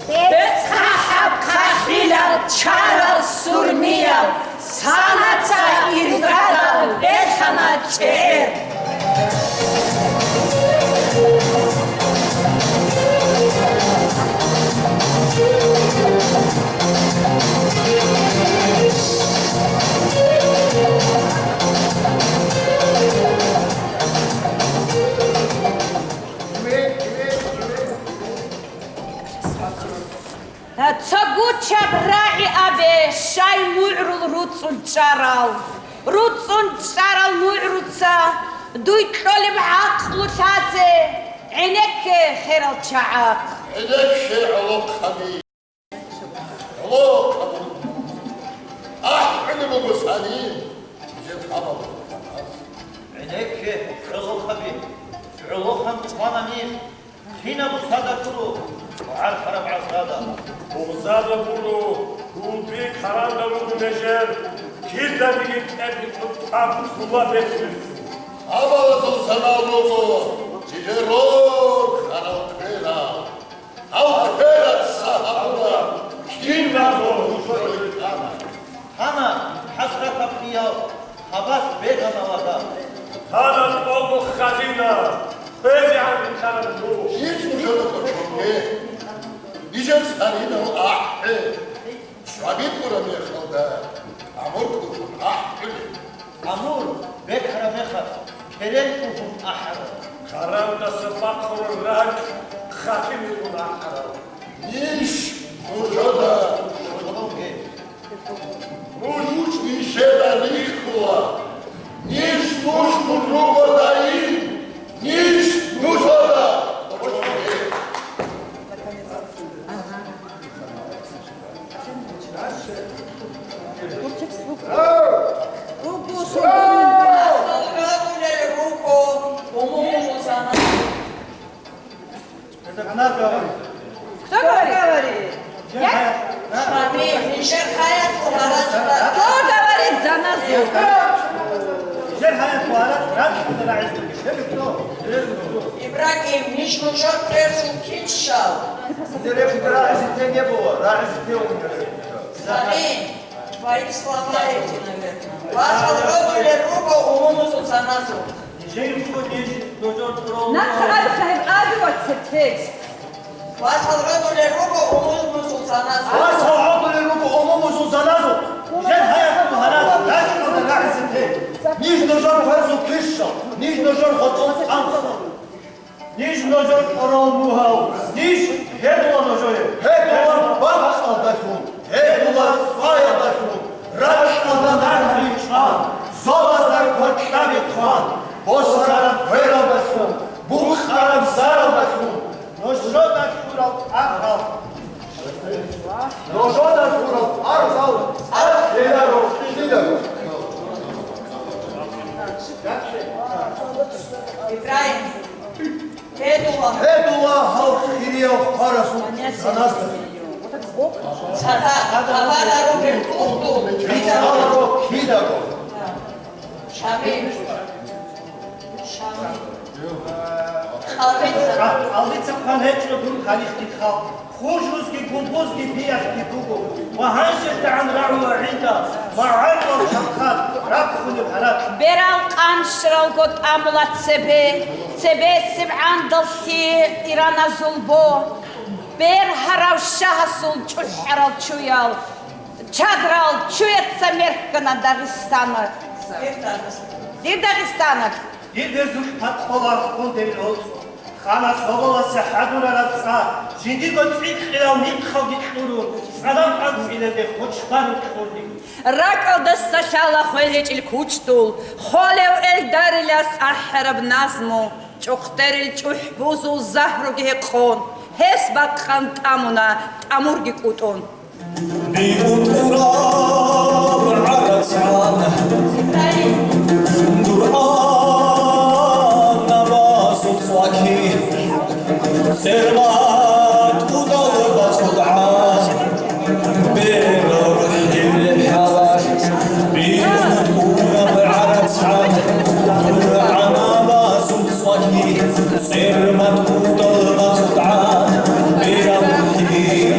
БецӀахӀаб хъахӀилал чарал сурмиял санаца иргадал бехана чӀегӀер. Ца гучаб рагӀи абе, щай мугӀрул руцӀцӀул чӀарал. ГӀумруца дуй кьолеб гӀакълу лъазе, гӀенекке, херал чагӀахъ. ГӀенекке, гӀолохъаби, гӀолохъаби. АхӀулеб буго Салим жив хабалъ. ГӀенекке, гӀолохъаби, гӀолохъан хъвана ниж. Кинаб бусада гуро гӀархараб гӀазрада? Бугъзада гуро, гьуби хъаранда руго нижер, киданиги тӀерхьитӀун тӀад ккула бетӀерсу. Абазул санал руго нижер рорхарал кверал. Гьав квераца гьабура кинабго хӀужаби ккана. Гьанна хӀасратаб хиял хабалъ бегьана лагъа. Гьанна тӀолго хазина хвезегӀан рилълъараб жо. Ниж нужеда кӀочонге, нижер цӀаринал ахӀе, цӀвабитӀураб мехалда, амур кӀочон ахӀулеб. Амур бекараб мехалъ, керен угьун ахӀараб. Карандаса бахъураб ракӀ хъатинилъун ахӀараб. Ниж нужеда кӀочонге. Нуж нижеда рихьула, ниж нужгун руго даим, ниж нужеда. Кто говорит? Шамил, нижер хӀаят гьаракь. Кто говорит за нас? Ибрагьим, ниж нужер кверсун кичӀал. Шамил, твои слова эти, наверное. Васал гӀодулел руго умумусул саназул. Нижер руго ниж нужер кверал. Нахъ абихъа гьеб абируца текст. Васал гӀодулел руго умумусул саназул. Васал гӀодулел руго умумусул саназул. Нижер хӀаят гьаракь, ракӀалда рагӀизе те. Ниж нужер кверзул кишал, ниж нужер гъотӀол цӀанхъал. Ниж нужер кьурал мугьал, ниж гьедула нужее. Гьедула бакӀалдалъун, гьедула цӀваялдалъун, ракӀалда нахъ ричӀан, зобалда кваклъаби хъван, босараб квералдалъун, букъараб заралдалъун, нужеда кьурал тӀахьал. Нужеда кьурал тӀахьал, тӀад гьеларо кьижидаго. Ибрагьим, гьедула. Гьедула гьал хириял хварасул саназда. Цадахъ, хабар гьарулел тӀухьдул. РичӀаларо кидаго. Шамил. Шамил. Къалбица. Къалбица хъван гьечӀо дун тарихги хал. Хужузги, губузги биялъги буго. Ва гьанжездагӀан рагӀула гӀинда, магӀарулал чанхъад, рахъунеб гьаракь. Берал къанщаралго тӀамула цебе, цебесеб гӀандалъи ираназул бо. Бер гьарав шагьасул чӀухӀарал чуял, чадрал чуяца мерхьана Дагъистаналъ. Дир Дагъистаналъ. Дир берзухъ пакъола гьундерил гьоцӀо. Ханас гьоболасе хӀадурараб цӀа, жиндирго цӀикӀкӀинал михъалги кьурун, цӀадаб анцӀилелде хочбарун кьурни. РакӀалдаса лъала хвел гьечӀел кучдул, холев элдарилас ахӀараб назму, чӀухъдерил чӀухӀбузул загьруги гьекъон, гьес бакъан тӀамуна тӀамурги кӀутӀун. БикӀутӀураб гӀарацан дур анабазул цӀваки, цербат кӀудал бакъудгӀан берал хӀил хӀалалъ. БикӀутӀураб гӀарацан дур анабазул цӀваки, цербат кӀудал бакъудгӀан берал хӀил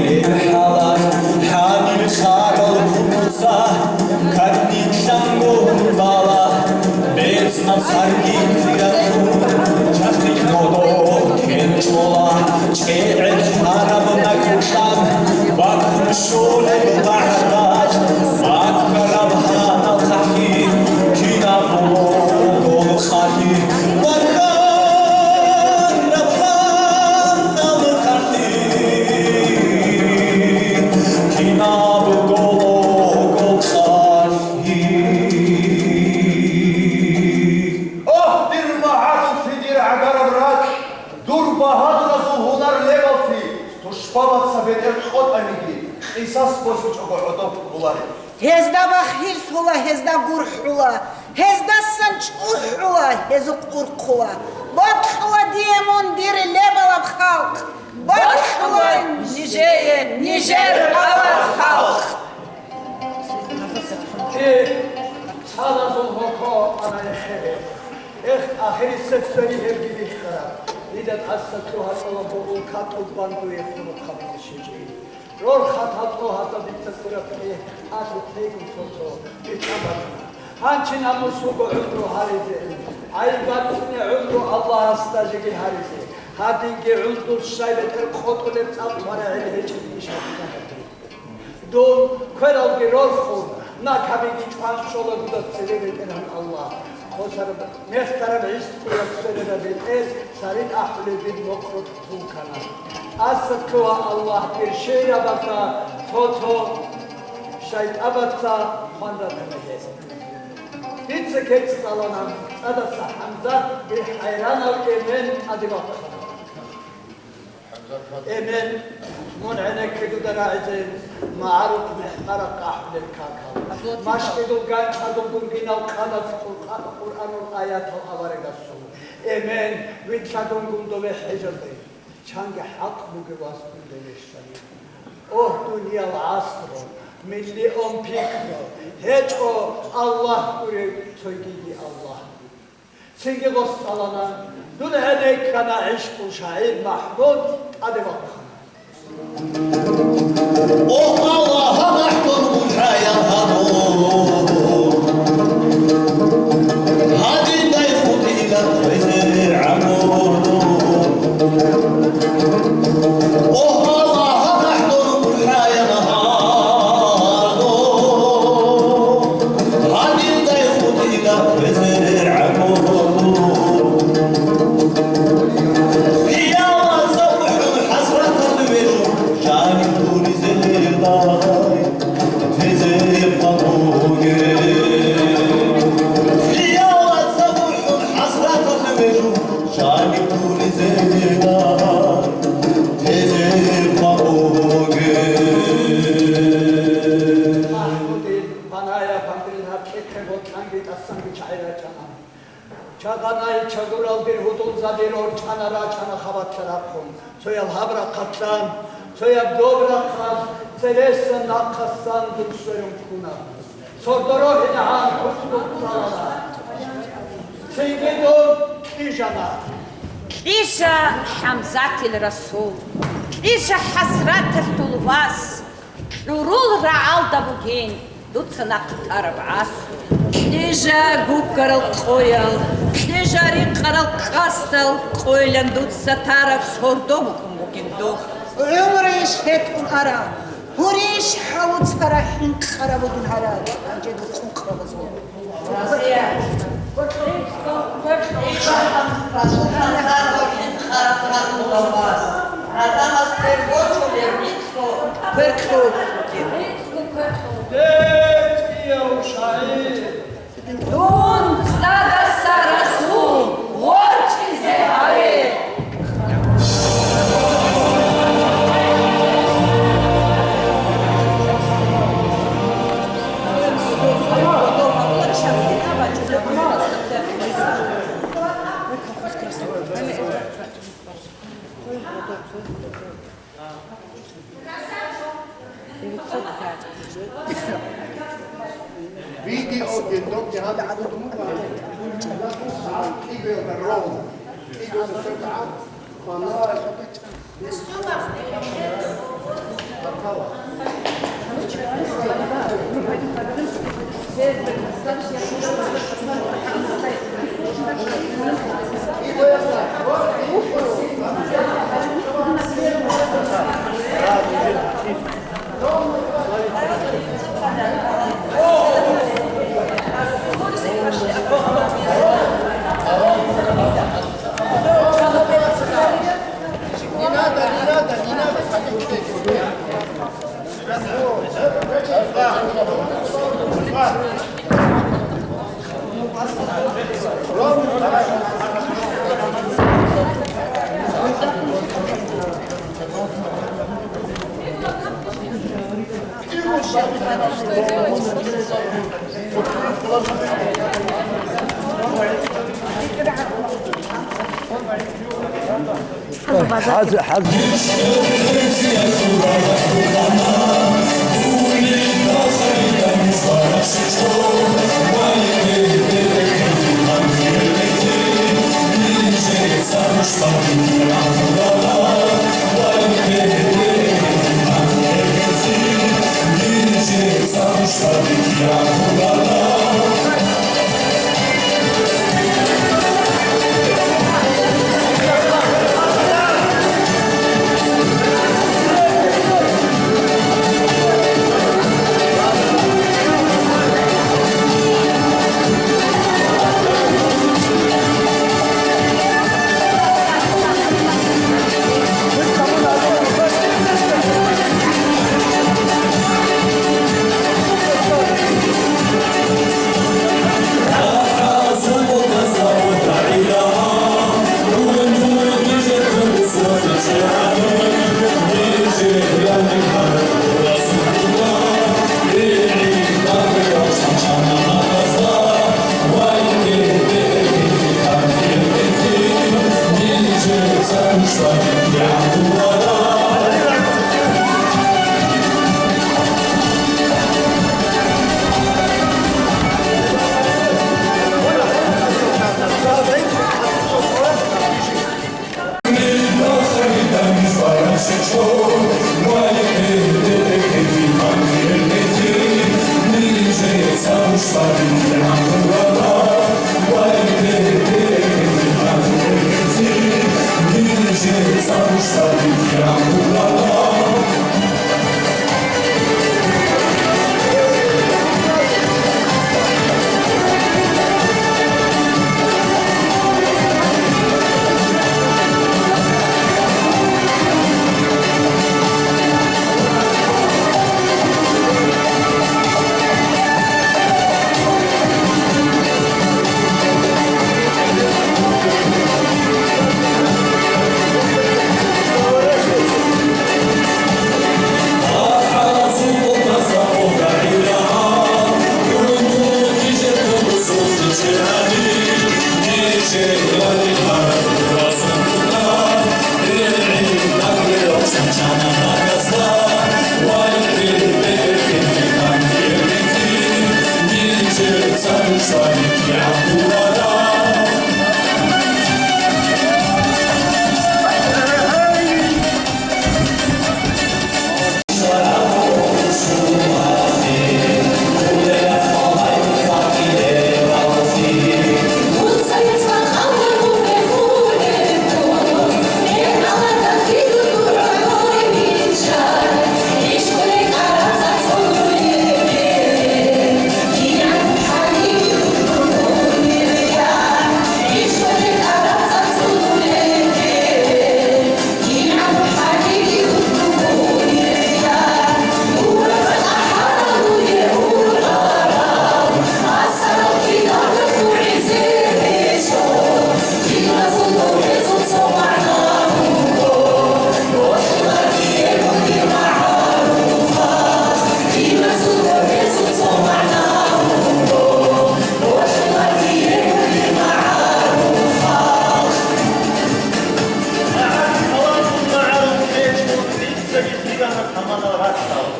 хӀалалъ. Гьаниб хадал кумуца кадни лъангун бала, бецӀ мацӀалги тиратун, чахъик модо кенчӀола, чӀегӀер гьараб накӀкӀан, бакун щолеб багӀарда, бакараб гьанал хахи, кинаб буго хахи, бакараб гьанал хахи, кинаб буго хахи. бетӀер къотӀаниги, къисас босичӀого гӀодоб кколареб. Гьезда бахиллъула, гьезда гурхӀула, гьездасан чӀухӀула, гьезухъ урхъула. Бокьула дие мун, дир лебалаб халкъ! Бокьула нижее нижер авар халкъ! Э, цалазул гьоко ана эхеде. Эх, ахирисеб цоги гьебги бихьараб. Дида тӀаса лъугьа-, цӀолабго улка тӀубан дуе хурухъ гьабизе щвечӀин. Рорхат гьатӀо гьатӀа дица ккураб кье, тӀаде тейгун цо-цо, бетӀа бакӀана. Гьанчи намус буго гӀумру гьаризе. ГӀайиб бацӀцӀине гӀумру Аллагьасда жеги гьаризе. Гьадинги гӀундул щай бетӀер къотӀулеб цӀакъ варагӀил гьечӀеб иш гьабизе. Дун квералги рорхун, накабиги чӀван чӀолаго дуда цеве БетӀергьан Аллагь. Хосараб мехтараб гӀис ккураб сверараб бетӀер, сарин ахӀулеб дир мокърот хъулкана. Асатлъугьа Аллагь, дир шейрабазда цо-цо шайтӀабаца хван ратана гьез. Дица кецӀ цӀалана, цӀадаса ХӀамзат, дир хӀайранав эмен тӀаде вахъана. Эмен, мун гӀенекке дуда рагӀизе, магӀарухъ мехмараб къахӀулел какал. Машкидул ганчӀазул гургинал къаназ Къуръа-, Къуръанул аятал аварагасул. Эмен, вилълъадунгун дове хӀежалде. Чанги хӀакъ бугев вас дун дове щвани. Огь, дуниял гӀасро, миллион пикро, гьечӀо Аллагь гурев, цойгиги Аллагь. Цинги гъос цӀалана, дун гӀенеккана гӀишкъу шагӀир МахӀмуд тӀаде вахъана. О, Аллагь, гьаб ахӀдон бужаян гьабун. Гьадиндай хутӀила хвезер гӀамру. О, Аллагь, гьаб ахӀдон бужаян гьабун. Гьадиндай хутӀила хвезер гӀамру. Хиялат сабухӀун хӀасраталъ вежун, жаниб дунизе лагъай, тезе къватӀуге. Хиялат сабухӀун хӀасраталъ вежун, жаниб дунизе лагъай, тезе къватӀуге. Панай-панай гьаб кьекъе бокьанги тӀасанги чагӀи рачӀана. Чагъанай чагурал дир гьудулзаби рорчӀана-рачӀана хабалъа рахъун, цоял гьаб рахъалъан, цояб доб рахъалъ, цересел нахъасан дун сверун ккуна. Сордо рогьинегӀан хӀукму цӀалана. Цинги дун кьижана. Кьижа, ХӀамзатил расул, кьижа, хӀасраталъул вас. КьурулрагӀалда бугин дуца нахъ тараб гӀасу. Кьижа гуккарал къоял, кьижа рикъарал къасдал, къойилан дуца тараб сордо букӀун бугин духъ. ГӀумру иш гьетӀун ара, гьурищ гьавуцара хӀинкъараб бугин гьарал, гьанже духъун къабазул. Дун цӀадаса расул ворчӀизе гьаве. Видео, гьанже кӀибелда ровно. КӀибелда шагьар. ХӀаз-, хӀаз-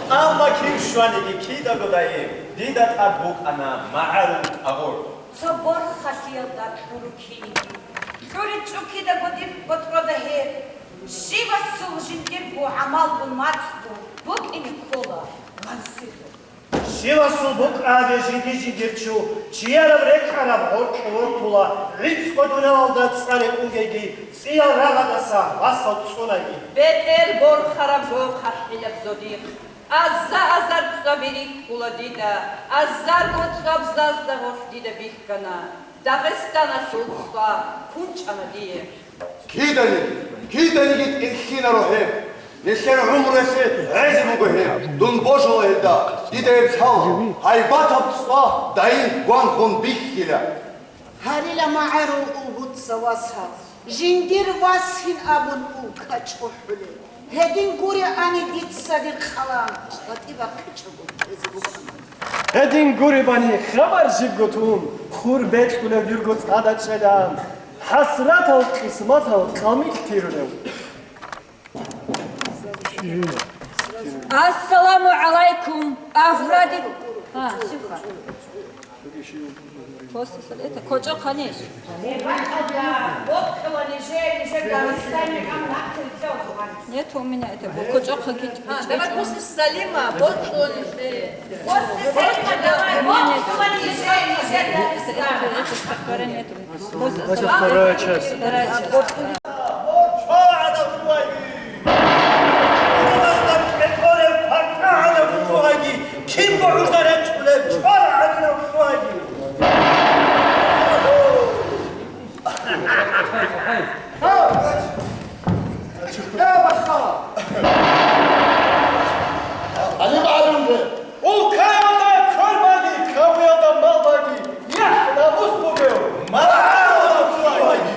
Амма кив щваниги кидаго дайи, дида тӀад букӀана магӀарул агъур. Цо борхалъиялда кьуру киниги, кьуричӀо кидаго дир ботӀрода гьеб. Щивасул жиндирго гӀамалгун мацӀго букӀине ккола гъансилъун. Щивасул букӀа гьабе жиги-жигирчу, чияраб рекӀараб гъоркь рортула, гӀицӀго дуниялалда цӀар рекӀунгеги, цӀиял рагъадаса васал цӀунаги. БетӀер борхарабго хъахӀилаб зодихъ, аза-азар цӀаби рикӀкӀула дида, азарго цӀаб зазда гъорлъ дида бихьана, Дагъистаналъул цӀа кунчӀана дие. Киданиги, киданиги тӀилъинаро гьеб. Нилъер гӀумруялъе гӀезе буго гьеб. Дун божула гьелда. Дида гьеб лъала. Гьайбатаб цӀа дайин гвангъун бихьила. Гьарила магӀарул угьуца, васал, жиндир васин абун улка чӀухӀулел. Гьедин гури ани дица дир къалам къватӀи бахъичӀого ккезе букӀана. Гьедин гури бани хабар жибго тун, хур бекьулев дирго цӀада чӀедан, хӀасратал къисматал къамил тирулев. Ассаламу гӀалайкум, Афради. А, шифа. Просто это кочо, конечно. Нет у меня это кочо. А, давай после Салима, вот он, э, после Салима, давай, вот он, э, э, э, это стихотворение, это Просто Вторая часть. Вторая часть. Улкаялда квербаги, кавиялда малбаги, яхӀ-намус бугев, малгӀанав хъулаги.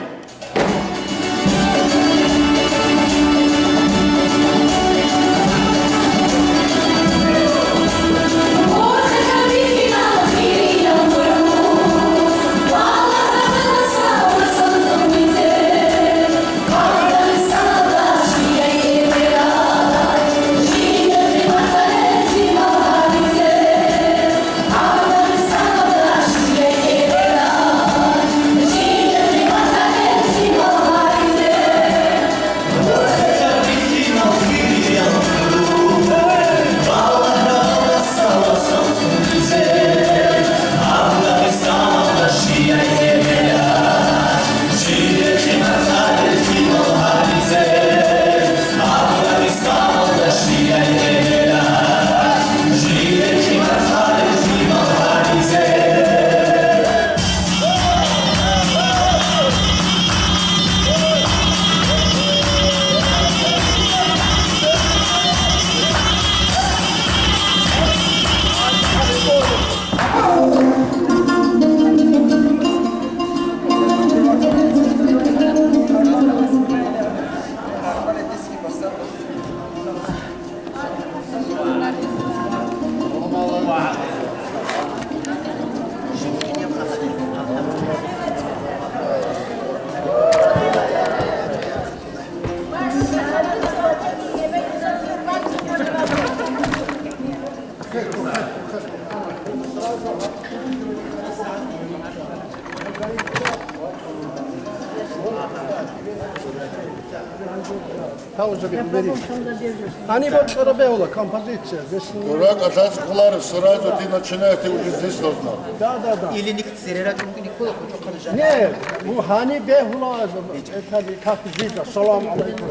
Гьаниб бокьараб бегьула композиция. Дурак, а лъазе кколареб, сразу ты начинаешь, ты уже здесь должна. Да, да, да. Или ник цере рачӀунги никола кучӀухъана жанна. Не, ну, гьаниб бегьула, это как здесь, ассаламу алейкум.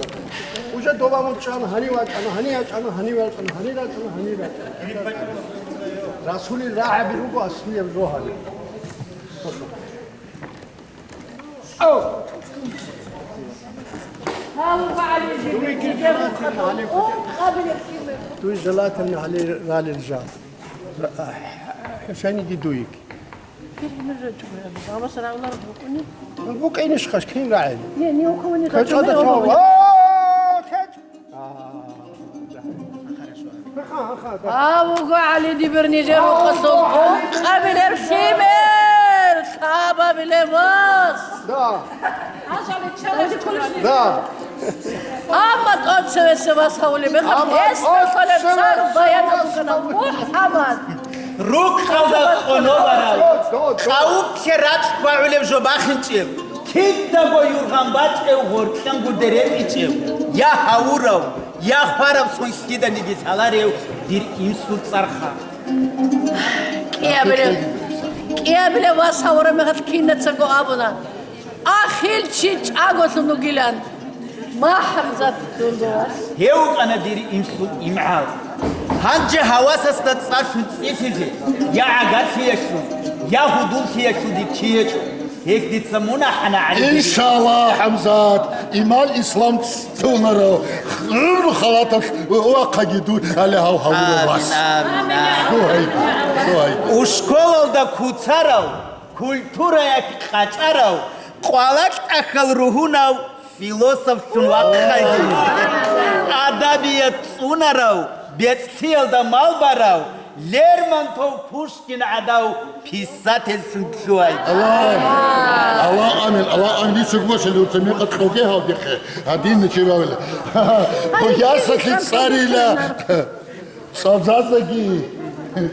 Уже доба мун чӀана, гьанив вачӀана, гьанив вачӀана, гьанив вачӀана, гьанив вачӀана, гьанив вачӀана. Расулил рагӀаби руго аслияб жо гьаниб. Дуй желательно гьале ралел жал. ХӀушаниги дуйги. БукӀинищ хъаш кин рагӀел? КечӀода чӀо. Гьав вуго ГӀали дибир нижер рукъалъул ункъабилеб лъимер, лъабабилеб вас. Да. Да. Амма тӀоцевесев вас гьавулеб мехалъ, гьесда кколеб цӀар баян гьабугана МухӀаммад. Рукъалда къонобарав, къавукье ракь хьвагӀулев жо бахинчӀев, кидаго юргъан бачӀев, гъоркьанго дерекӀичӀев, я гьавурав, я хвараб сон лъиданиги лъаларев дир инсул цӀарха. КӀиабилев, кӀиабилев вас гьавураб мехалъ кинацаго абуна: «Ахил чи чӀаголъун вугилан». МахӀамзат, дунго вас. Гьев вукӀана дир инсул имгӀал. Гьанже гьавасасда цӀалъун цӀилъизе, я гӀагарлъиялъул, я гьудуллъиялъул дир чи гьечӀо. Гьес дица мунагь гьана гӀадин. Иншаллагь, ХӀамзат, иман ислам цунарав, гӀумру халаталъ вахъаги дур, гьале гьав гьавурав вас. Амин, амин, амин. Лъугьайги, лъугьайги. Ушколалда куцарав, культураяк къачӀарав, къвалакь тӀахьал ругьунав философлъун вахъайги, адабият цӀунарав, бецӀлъиялда мал барав, Лермонтов, Пушкин гӀадав писательлъун лъугьайги. Аллагь амин, Аллагь амин, дица гума шалуца мекъа кьоге гьавдехъе, гьадинна чебавила. Ясалъи цӀарила, цӀалзаздаги,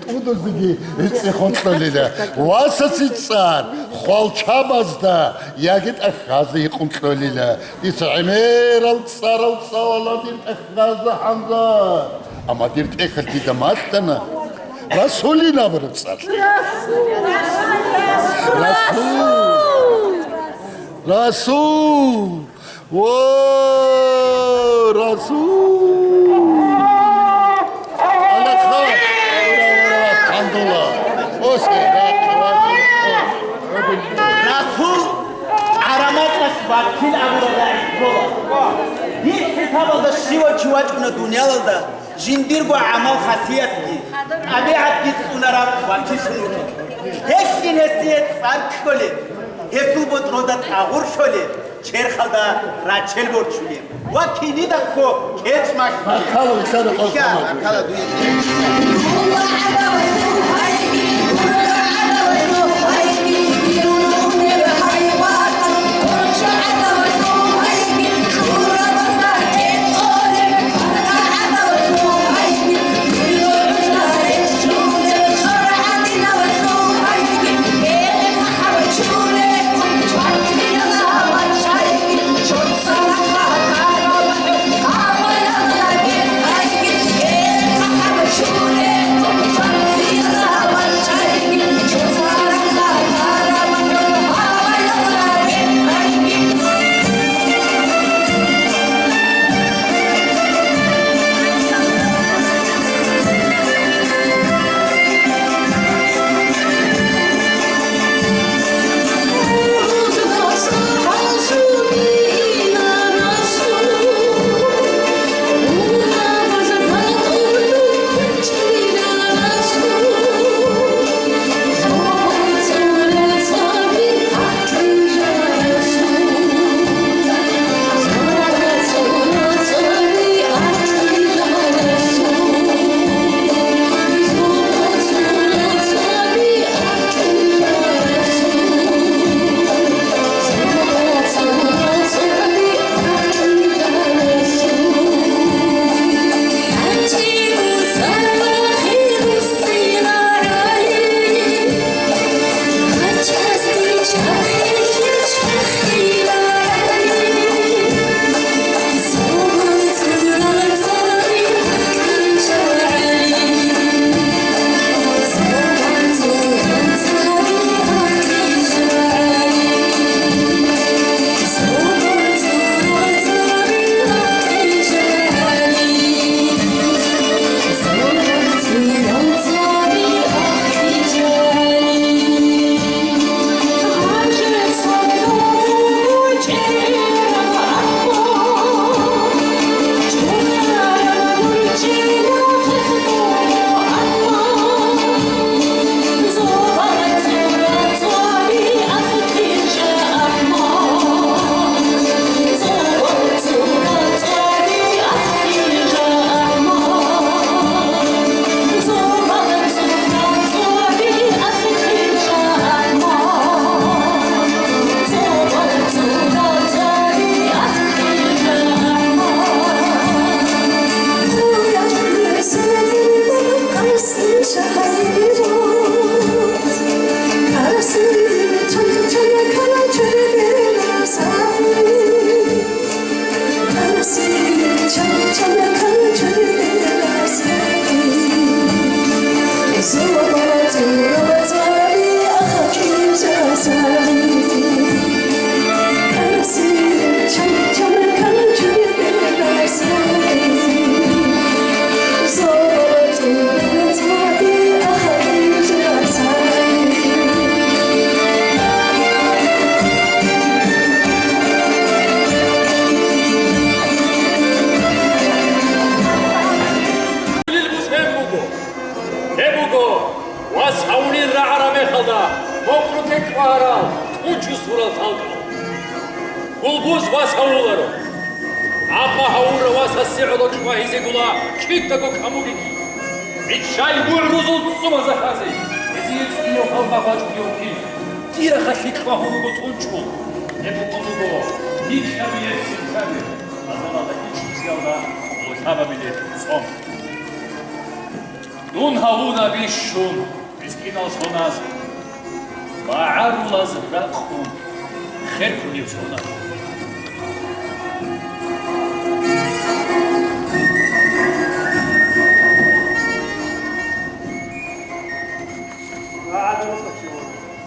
тӀудуздаги цӀехун кьолила. Васасе цӀар хвалчабазда яги тӀахьазда гьикъун кьолила. Дица гӀемерал цӀарал цӀалала дир тӀахьазда гьанза. Амма дир тӀехьалъ дида малъана Расулин абураб цӀар. Расул! Расул! О, Расул! Алаха! Ура, ура, хъандула! Осе, да, Расул! ГӀарамацӀалъ вакил абураб рагӀи ккола. Дир хӀисабалда щивав чи вачӀуна дуниялалда, жиндирго гӀамал-хасиятги, тӀабигӀатги цӀунараб ва кисун вукӀин. Гьелъин гьесие цӀар кколеб, гьесул ботӀрода тӀагъур лъолеб, черхалда рачел борчулеб ва кинида кко кечӀ малъулеб. Бакала, Исада, Иша, къалхъана. Бакала дуе. Гьеб буго вас гьавулин рагӀараб мехалда мокьу текӀ багьарал тӀучӀу сурал талкӀал. Гьулбуз вас гьавуларо. Амма гьавурав вас гьасигӀоло чӀвагьизе гула кидаго камуриги. Иччай гугӀрузул цӀумазахъазе, гьезие цӀунев халкъ бачӀунев кин. Дирахъа лъикӀ вагьун руго тӀунчӀул, гьеб букӀун руго нилъабилеб синлъаби, азалалда ичӀнусиялда лъабабилеб цӀом. Дун гьавуна бищун мискинал соназ, багӀарулаз ракъун херхунеб соназ.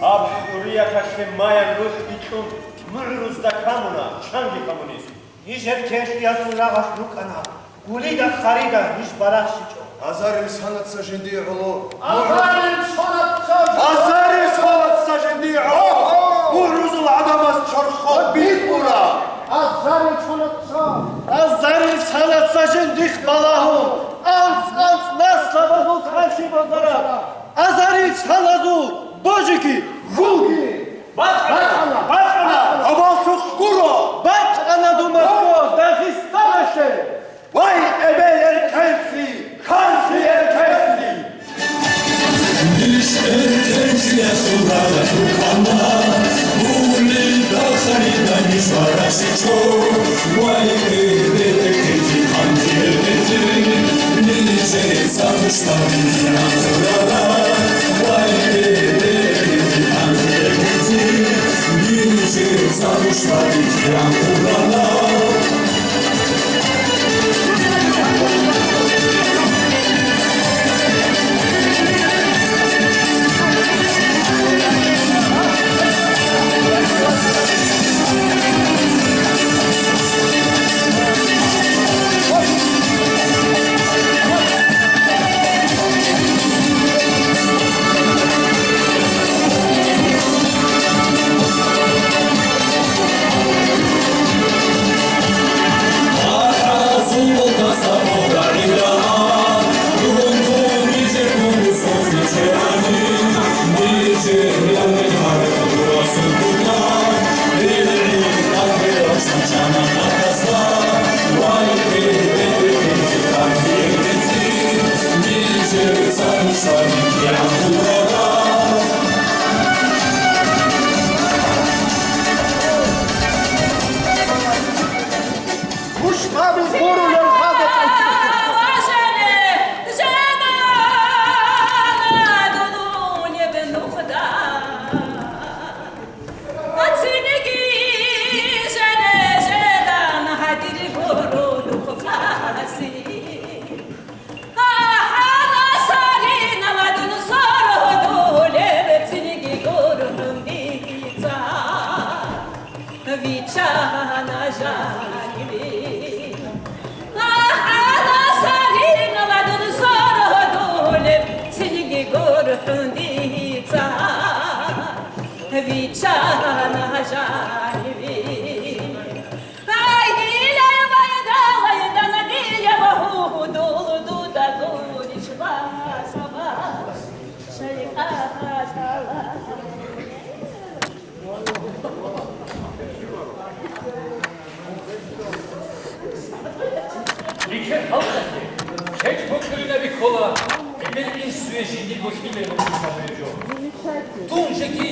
Гьаб хӀурияталъе маян рухӀ бикьун мугӀрузда камуна, чанги камунищ? Ниж гьеб кешлъиялъул рагъалъ рукӀана, гулида-харида ниж барахщичӀо. Азарил санаца жиндие гӀоло. Азарил санаца жиндие гӀоло. МугӀрузул гӀадамаз чорхол битӀура. Азарил санаца. Азарил санаца жиндихъ балагьун, анцӀ-анцӀ наслабазул хъанлъи бозараб. Азарил саназул божиги, гьулги. БачӀана! БачӀана! Гьабал цохъ гуро! БачӀана Думасков Дагъистаналъе! Вай, эбел эркенлъи, ханлъи эркенлъи! Ниж эркенлъиялъул рагъалъ рукӀана, гулида-харида ниж барахщичӀо. Вай, эбел эркенлъи, ханлъи эркенлъи! Нижеца душман кигӀан гурара, вай, эбел эркенлъи, ханлъи эркенлъи! Нижеца душман кигӀан гурара. Муштаби гурулел гьадатӀи. Ва жене, жедан дунунеб нухда. Цинги жене, жедан гьадир гуру нухласи. Ахана сарина ладун сородулеб цинги гурун дица. Виччана жаниви. Ахана сарина ладун сородулеб цинги гурун дица. Виччана жаниви. Ай, дила байдалай дана дила багьудул дуда гурищ баса баса шайхъа гьатала. Бикер халкъалъе кечӀ бокьулинаби ккола, эбел-инсуе жиндирго лъимер бокьулинаби жо. Дун жеги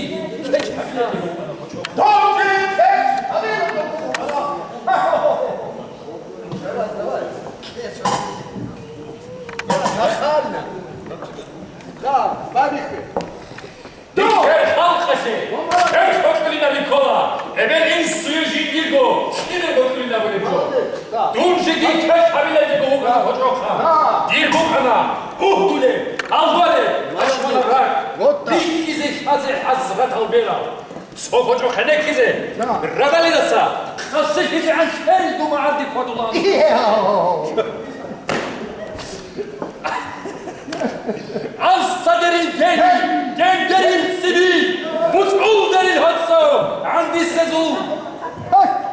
кечӀ гьабилади букӀана гъочо. Дун жеги кечӀ гьабилади букӀана. Давай, давай. Нахально. Да, барихе. Бикер халкъалъе кечӀ бокьулинаби ккола, эбел-инсуе жиндирго лъимер бокьулинабулеб жо. Дун жеги кечӀ гьабилади букӀана гъочохъа. Дир букӀана угьдулеб, гьалдолеб, пашманаб ракӀ, бихьизе лъазе хӀасратал берал. Цо гъочохъ хӀенеккизе радалидаса хасихьизегӀан лъел дума гӀарди хьвадулаан. Ансадерил ден, дендерил цӀиби, муцӀулдарил гьоцӀо гӀандисезул.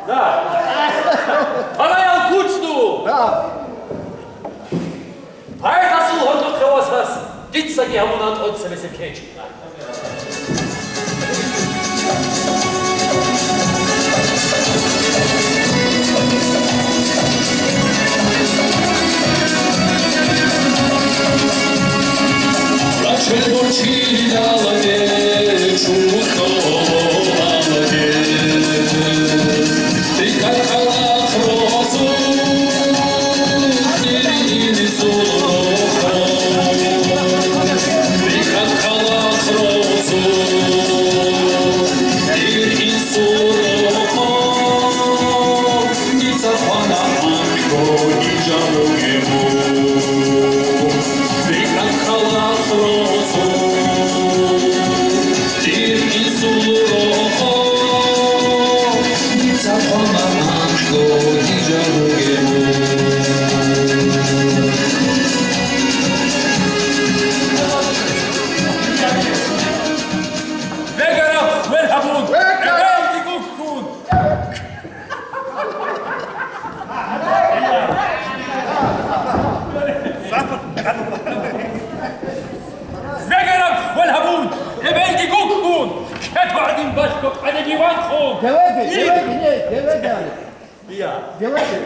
Да. Гьараял кучӀду. Да. Поэтасул гьоркьохъе васас дицаги гьабуна тӀоцебесеб кечӀ. Рачел борчилалде чумусо Давайте, давайте, нет, давайте, Алекс. Я. Давайте.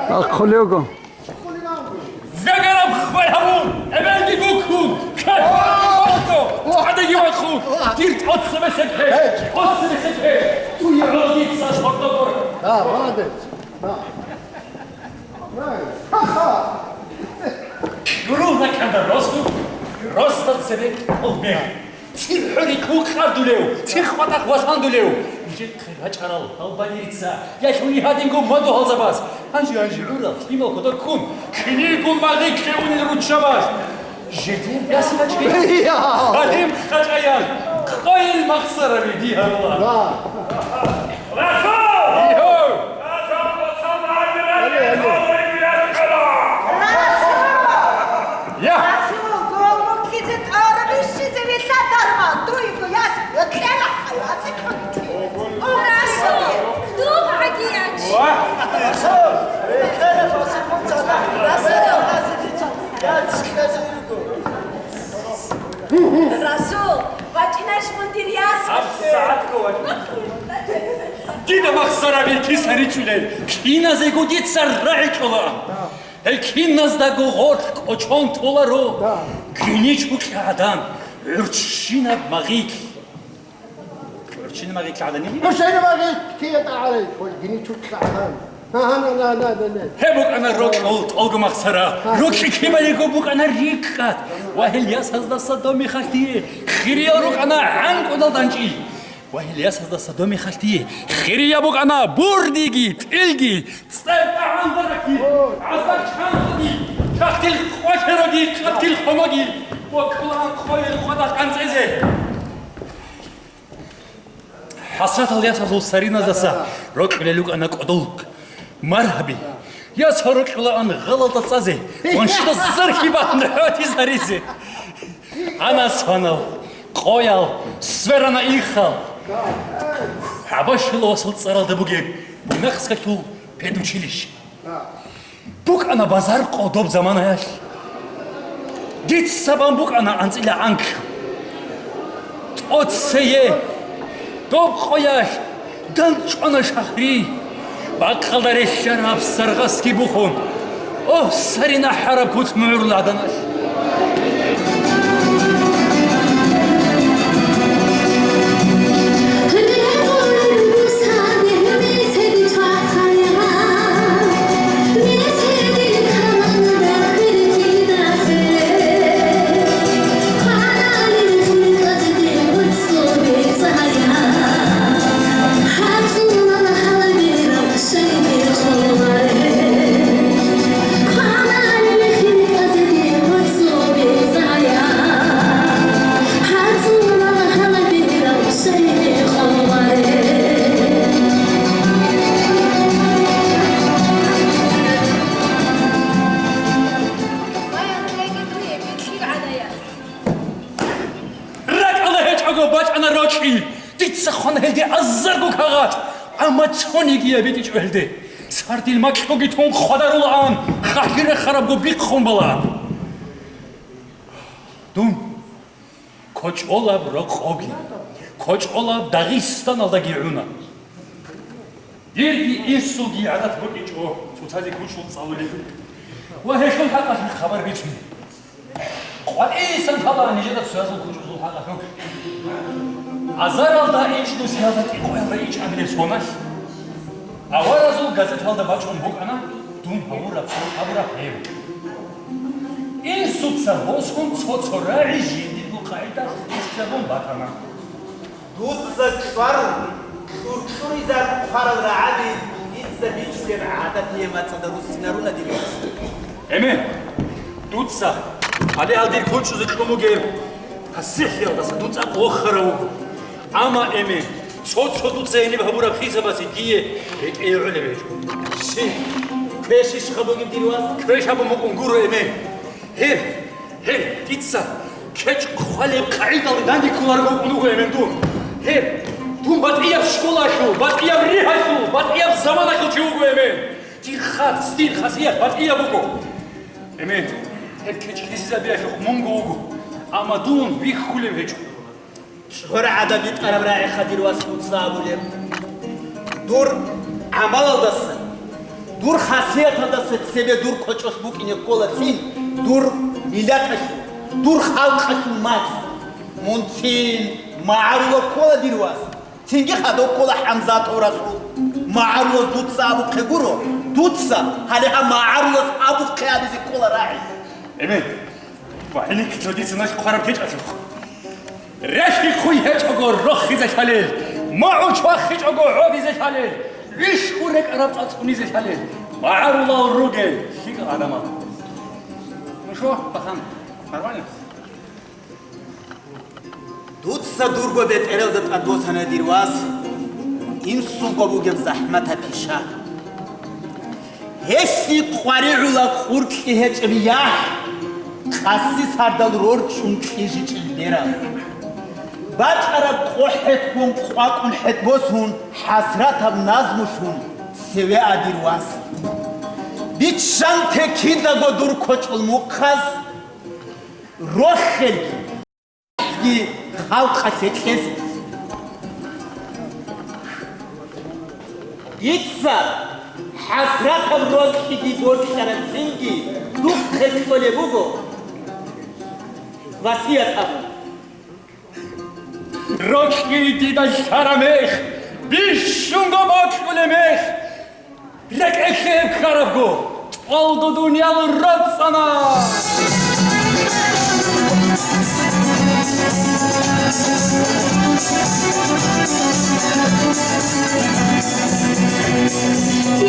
Алхъулего. Вегераб хвел гьабун, эбелги гуккун, ккечӀо, гӀадаги вахун, дир тӀоцебесеб хӀеж, тӀоцебесеб хӀеж, дуе гӀодица сордо гуро. Да, молодец. Да. Правильно. Ха-ха. Гурузда кӀандар росу, росда цебе кӀолбер. Цин хӀурихъ вукъардулев, цин хватахъ валъандулев. Нижехъе рачӀарал гьалбадирица, ялъуни гьадинго мадугьалзабаз. Гьанже-гьанже гӀурал лъимал кодаккун, кинигун магъиклъе унел руччабаз. Жедер ясилачӀей, я! Халим хъачӀаял, къойил махсараби дигьарула. Да. Расул! Йо! Расул! Расул! Я! Расул, гомбукизе тӀорабищизе вилълъа дарман, дуйго яс, кьела хъайо, ацикъун. О, Расул, дугӀаги яч. Ва? Расул, рекъела фасикъун цадахъ, Расул, Расул, вачӀинаш мун дир яс. Дида махсараби киса ричӀулел, киназего дица рагӀи кьолаан. Гьел киназдаго гъорлъ кӀочон толаро. Да. ГиничӀукьа гӀадан, гӀурччинаб магъилъ. ГӀурччинаб магъилъ гӀадани? ГӀурччинаб магъилъ кида гӀарай, гьел гиничӀукьа гӀадан. Гьа, гьа, на, на, на, на, на. Гьеб букӀана рокьул тӀолго махсара. Гьа. Рокьи кибалиго букӀана рикӀкӀад. Ва гьел ясаздаса дом михалъ дие хириял рукӀана гӀанкӀудал данчӀи. Ва гьел ясаздаса дом михалъ дие хирияб букӀана бурдиги, тӀилги, цӀер тӀагӀандараги, гӀазар чанги, чахтил къвалъароги, къатил хомоги ва кӀулан къойил къватӀа къанцӀизе. ХӀасратал ясазул сариназдаса рокьулел рукӀана кӀодолг. Маргьаби, ясал рокьулаан гъалалда цӀазе, ваншида зархи бахъун гӀодизаризе. Анас ванал, къоял, сверана ихал. ХӀабашил васал цӀаралда бугеб Буйнакскалъул педучилище. БукӀана базар къо доб заманаялъ. Дица бан букӀана анцӀила анкь. ТӀоцее доб къоялъ данчӀвана шагьри. Бакъалда релълъараб саргъасги бухун. О, сарина хӀараб куц мугӀрул гӀаданалъ! РакӀалда гьечӀого бачӀана рокьи. Дица хвана гьелде азарго кагъат, амма цониги я битӀичӀо гьелде. Сардил макьуги тун хвадарулаан, хахирахарабго бихъун балаан. Дун кочӀолаб рокъоги, кочӀолаб Дагъистаналдаги гӀуна. Дирги инсулги гӀадат букӀинчӀо цоцазе кучӀул цӀалулел ва гьелъул хӀакъалъулъ хабар бицун. КъватӀисан лъала нижеда цоязул кучӀузул хӀакъалъулъ. Азаралда ичӀнусиялда тӀикъоялда ичӀабилеб соналъ. Аваразул газеталда бачӀун букӀана дун гьавураб, абураб гьеб. Инсуца босун цо-цо рагӀи жиндирго къагӀидалъ бихьизабун батана. Дуца кьвар кьур-кьуризар хъварал рагӀаби дица бичӀчӀулеб гӀадатие мацӀалда руссинаруна дир вас. Эмен, дуца гьале гьал дир кучӀузе кьун бугеб пасихӀиялдаса дуца вохарав вуго. Амма, эмен, цо-цо дуца гьениб гьабураб хӀисабасе дие рекӀее гӀолеб гьечӀо. Щи, квешищха бугеб дир вас? Квеш абун букӀун гуро, эмен. Гьеб, гьеб, дица кечӀ хъвалеб къагӀидалде данде кколареб букӀун буго, эмен, дун. Гьеб, дун батӀияб школалъул, батӀияб ригьалъул, батӀияб заманалъул чи вуго, эмен. Дир хас, дир хасият батӀияб буго, эмен. Гьеб кечӀ лъизабиялъухъ мунго вуго, амма дун вихьулев гьечӀо. ЧӀогӀа гӀадаб битӀараб рагӀиха, дир вас, дуца абулеб. Дур гӀамалалдаса, дур хасияталдаса цебе дур кочӀолъ букӀине ккола цин дур миллаталъул, дур халкъалъул мацӀ. Мун цин магӀарулав ккола, дир вас. Цинги хадуб ккола ХӀамзатов Расул. МагӀарулас дуца абухъе гуро, дуца гьале гьаб магӀарулас абухъе абизе ккола рагӀи. Эмен, ва гьениб цо дица налъ хъвараб кечӀалъухъ. Рехи хъуй гьечӀого рохизе лъалел, магӀу чвахичӀого гӀодизе лъалел, вищун рекӀараб цӀацӀунизе лъалел магӀарулал ругел лъикӀал гӀадамал. Ну что, пацан, нормально? Дуца дурго бетӀералда тӀадвосана, дир вас, инсуго бугеб захӀматаб пиша. Гьелъие къваригӀула къуркьи гьечӀеб яхӀ, къаси сардал рорчӀун кьижичӀел берал. БачӀараб къо хӀетӀ бун, къвакӀун хӀетӀ босун, хӀасратаб назмулъун цеве а, дир вас. Биччанте кидаго дур кочӀол мухъаз, рохелги халкъалъе кьезе. Дица хӀасратаб рокьиги бокьараб цинги духъе кьолеб буго васият абун. Рокьи дида лъара мех, бищунго бокьулеб мех, рекӀелъе гьеб ккарабго, тӀолго дуниял роцӀана.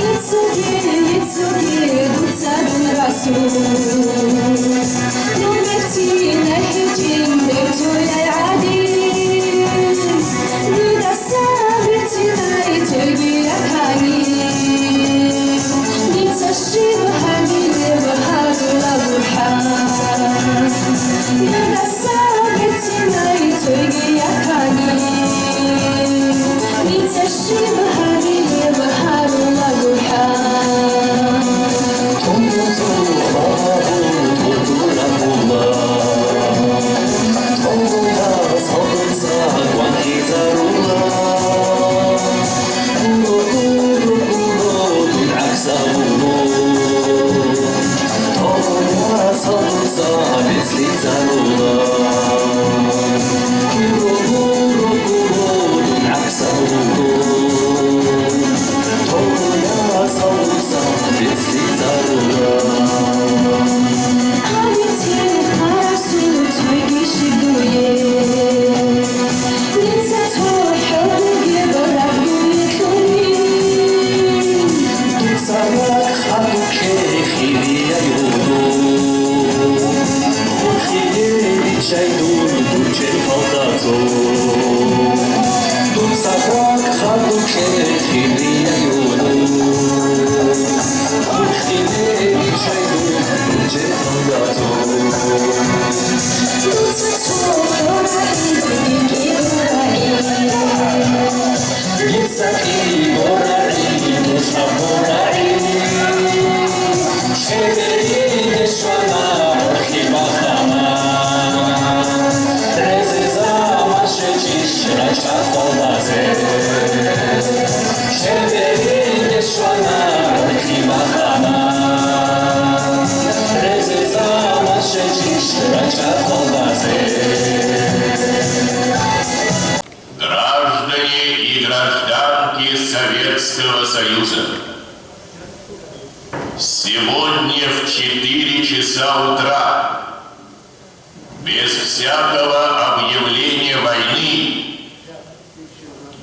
Иццоги, иццоги, дуца дун расул, дун бертина гьечӀин бертояй гӀадин, дуда Сабитинай цойги якани, дица щиб гьабилеб гьарула бурхӀан. Дида Сабитинай цойги якани, дица щиб гьабилеб гьарула бурхӀан. Граждане и гражданки Советского Союза! Сегодня в четыре часа утра, без всякого объявления войны,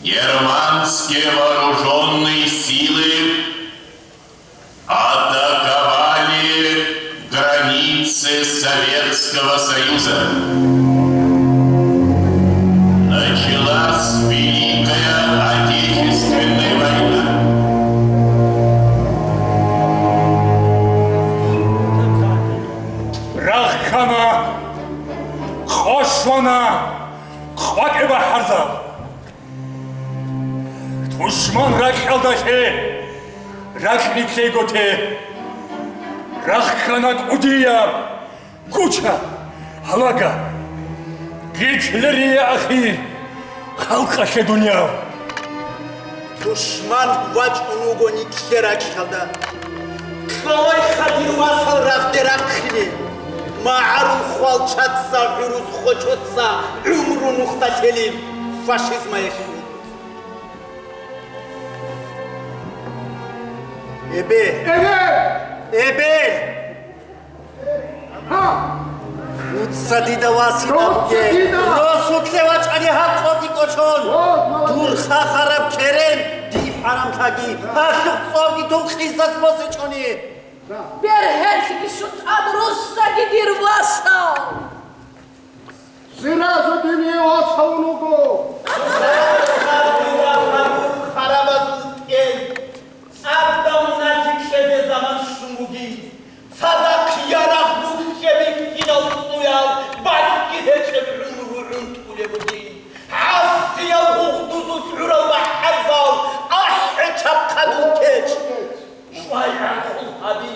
германские вооружённые силы атаковали границы Советского Союза. Началась Великая Отечественная война. Рагъ ккана, къо щвана, къвакӀ бахӀарзаб. Тушман ракьалда лъе, ракь нилъейго те. Рагъ ккана кӀудияб, Гуча! Гьалага! Гитлерие ахир! Халкъалъе дуниял! Тушман вачӀун вуго нилъер ракьалда. Кьолойха дир васал рагъде рахъине, магӀарул хвалчаца, гӀуруз хочоца гӀумру нухда лъелин фашизмаялъул. Эбел! Эбел! Эбел! Дуца дида василабги, росулъе вачӀани гьаб къоги кӀочон. Дур хахараб керен, дихӀарамлъаги, гьалъухъ цӀорги дун хъизас босичӀони. Бергьенлъиги щуцӀан руссаги дир васал. Сразу дуниялас гьавун вуго. Харабазул тӀел. ТӀадамунаги кьезе заман щун вугин. Цадахъ ярагъ бухьеби кинал цӀуял, бакӀги гьечӀеб гӀумру гӀунтӀулеб бугин. ГӀасиял гъугъдузул гӀурал бахӀарзал, ахӀе чахъадул кечӀ. ЧӀвай гӀанхъул гьаби.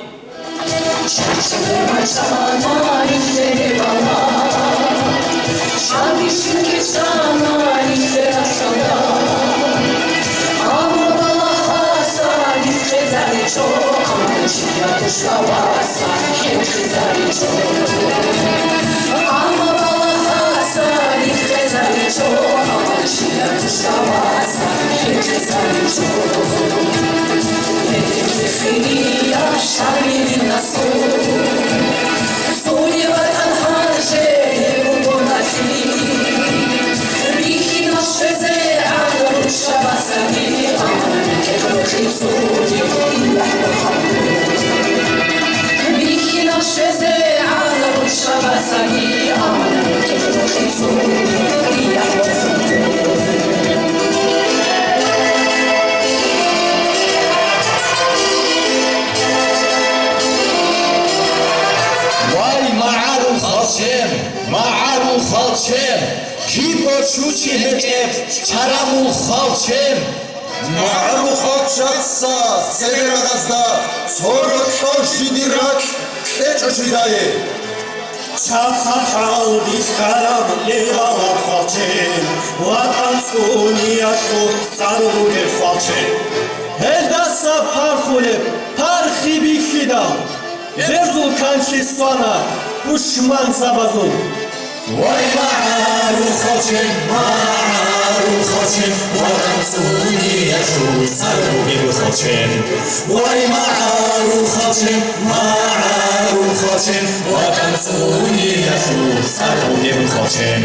Вай, магӀарул хвалчен, магӀарул хвалчен, кибго чучи гьечӀеб чарамул хвалчен! МагӀарул хвалчаца цебе рагъазда цо рокьо жиндир ракь кьечӀо жидае. Чахъа хӀал бихьараб левалаб хвалчен, ватӀан цӀуниялъул цӀар бугеб хвалчен. Гьелдаса пархулеб пархи бихьидал, гьезул канлъи свана душманзабазул. Вай, магӀарул хвалчен, магӀарул хвалчен, ватӀан цӀуниялъул цӀар бугеб хвалчен. Вай, магӀарул хвалчен, магӀарул хвалчен, ватӀан цӀуниялъул цӀар бугеб хвалчен.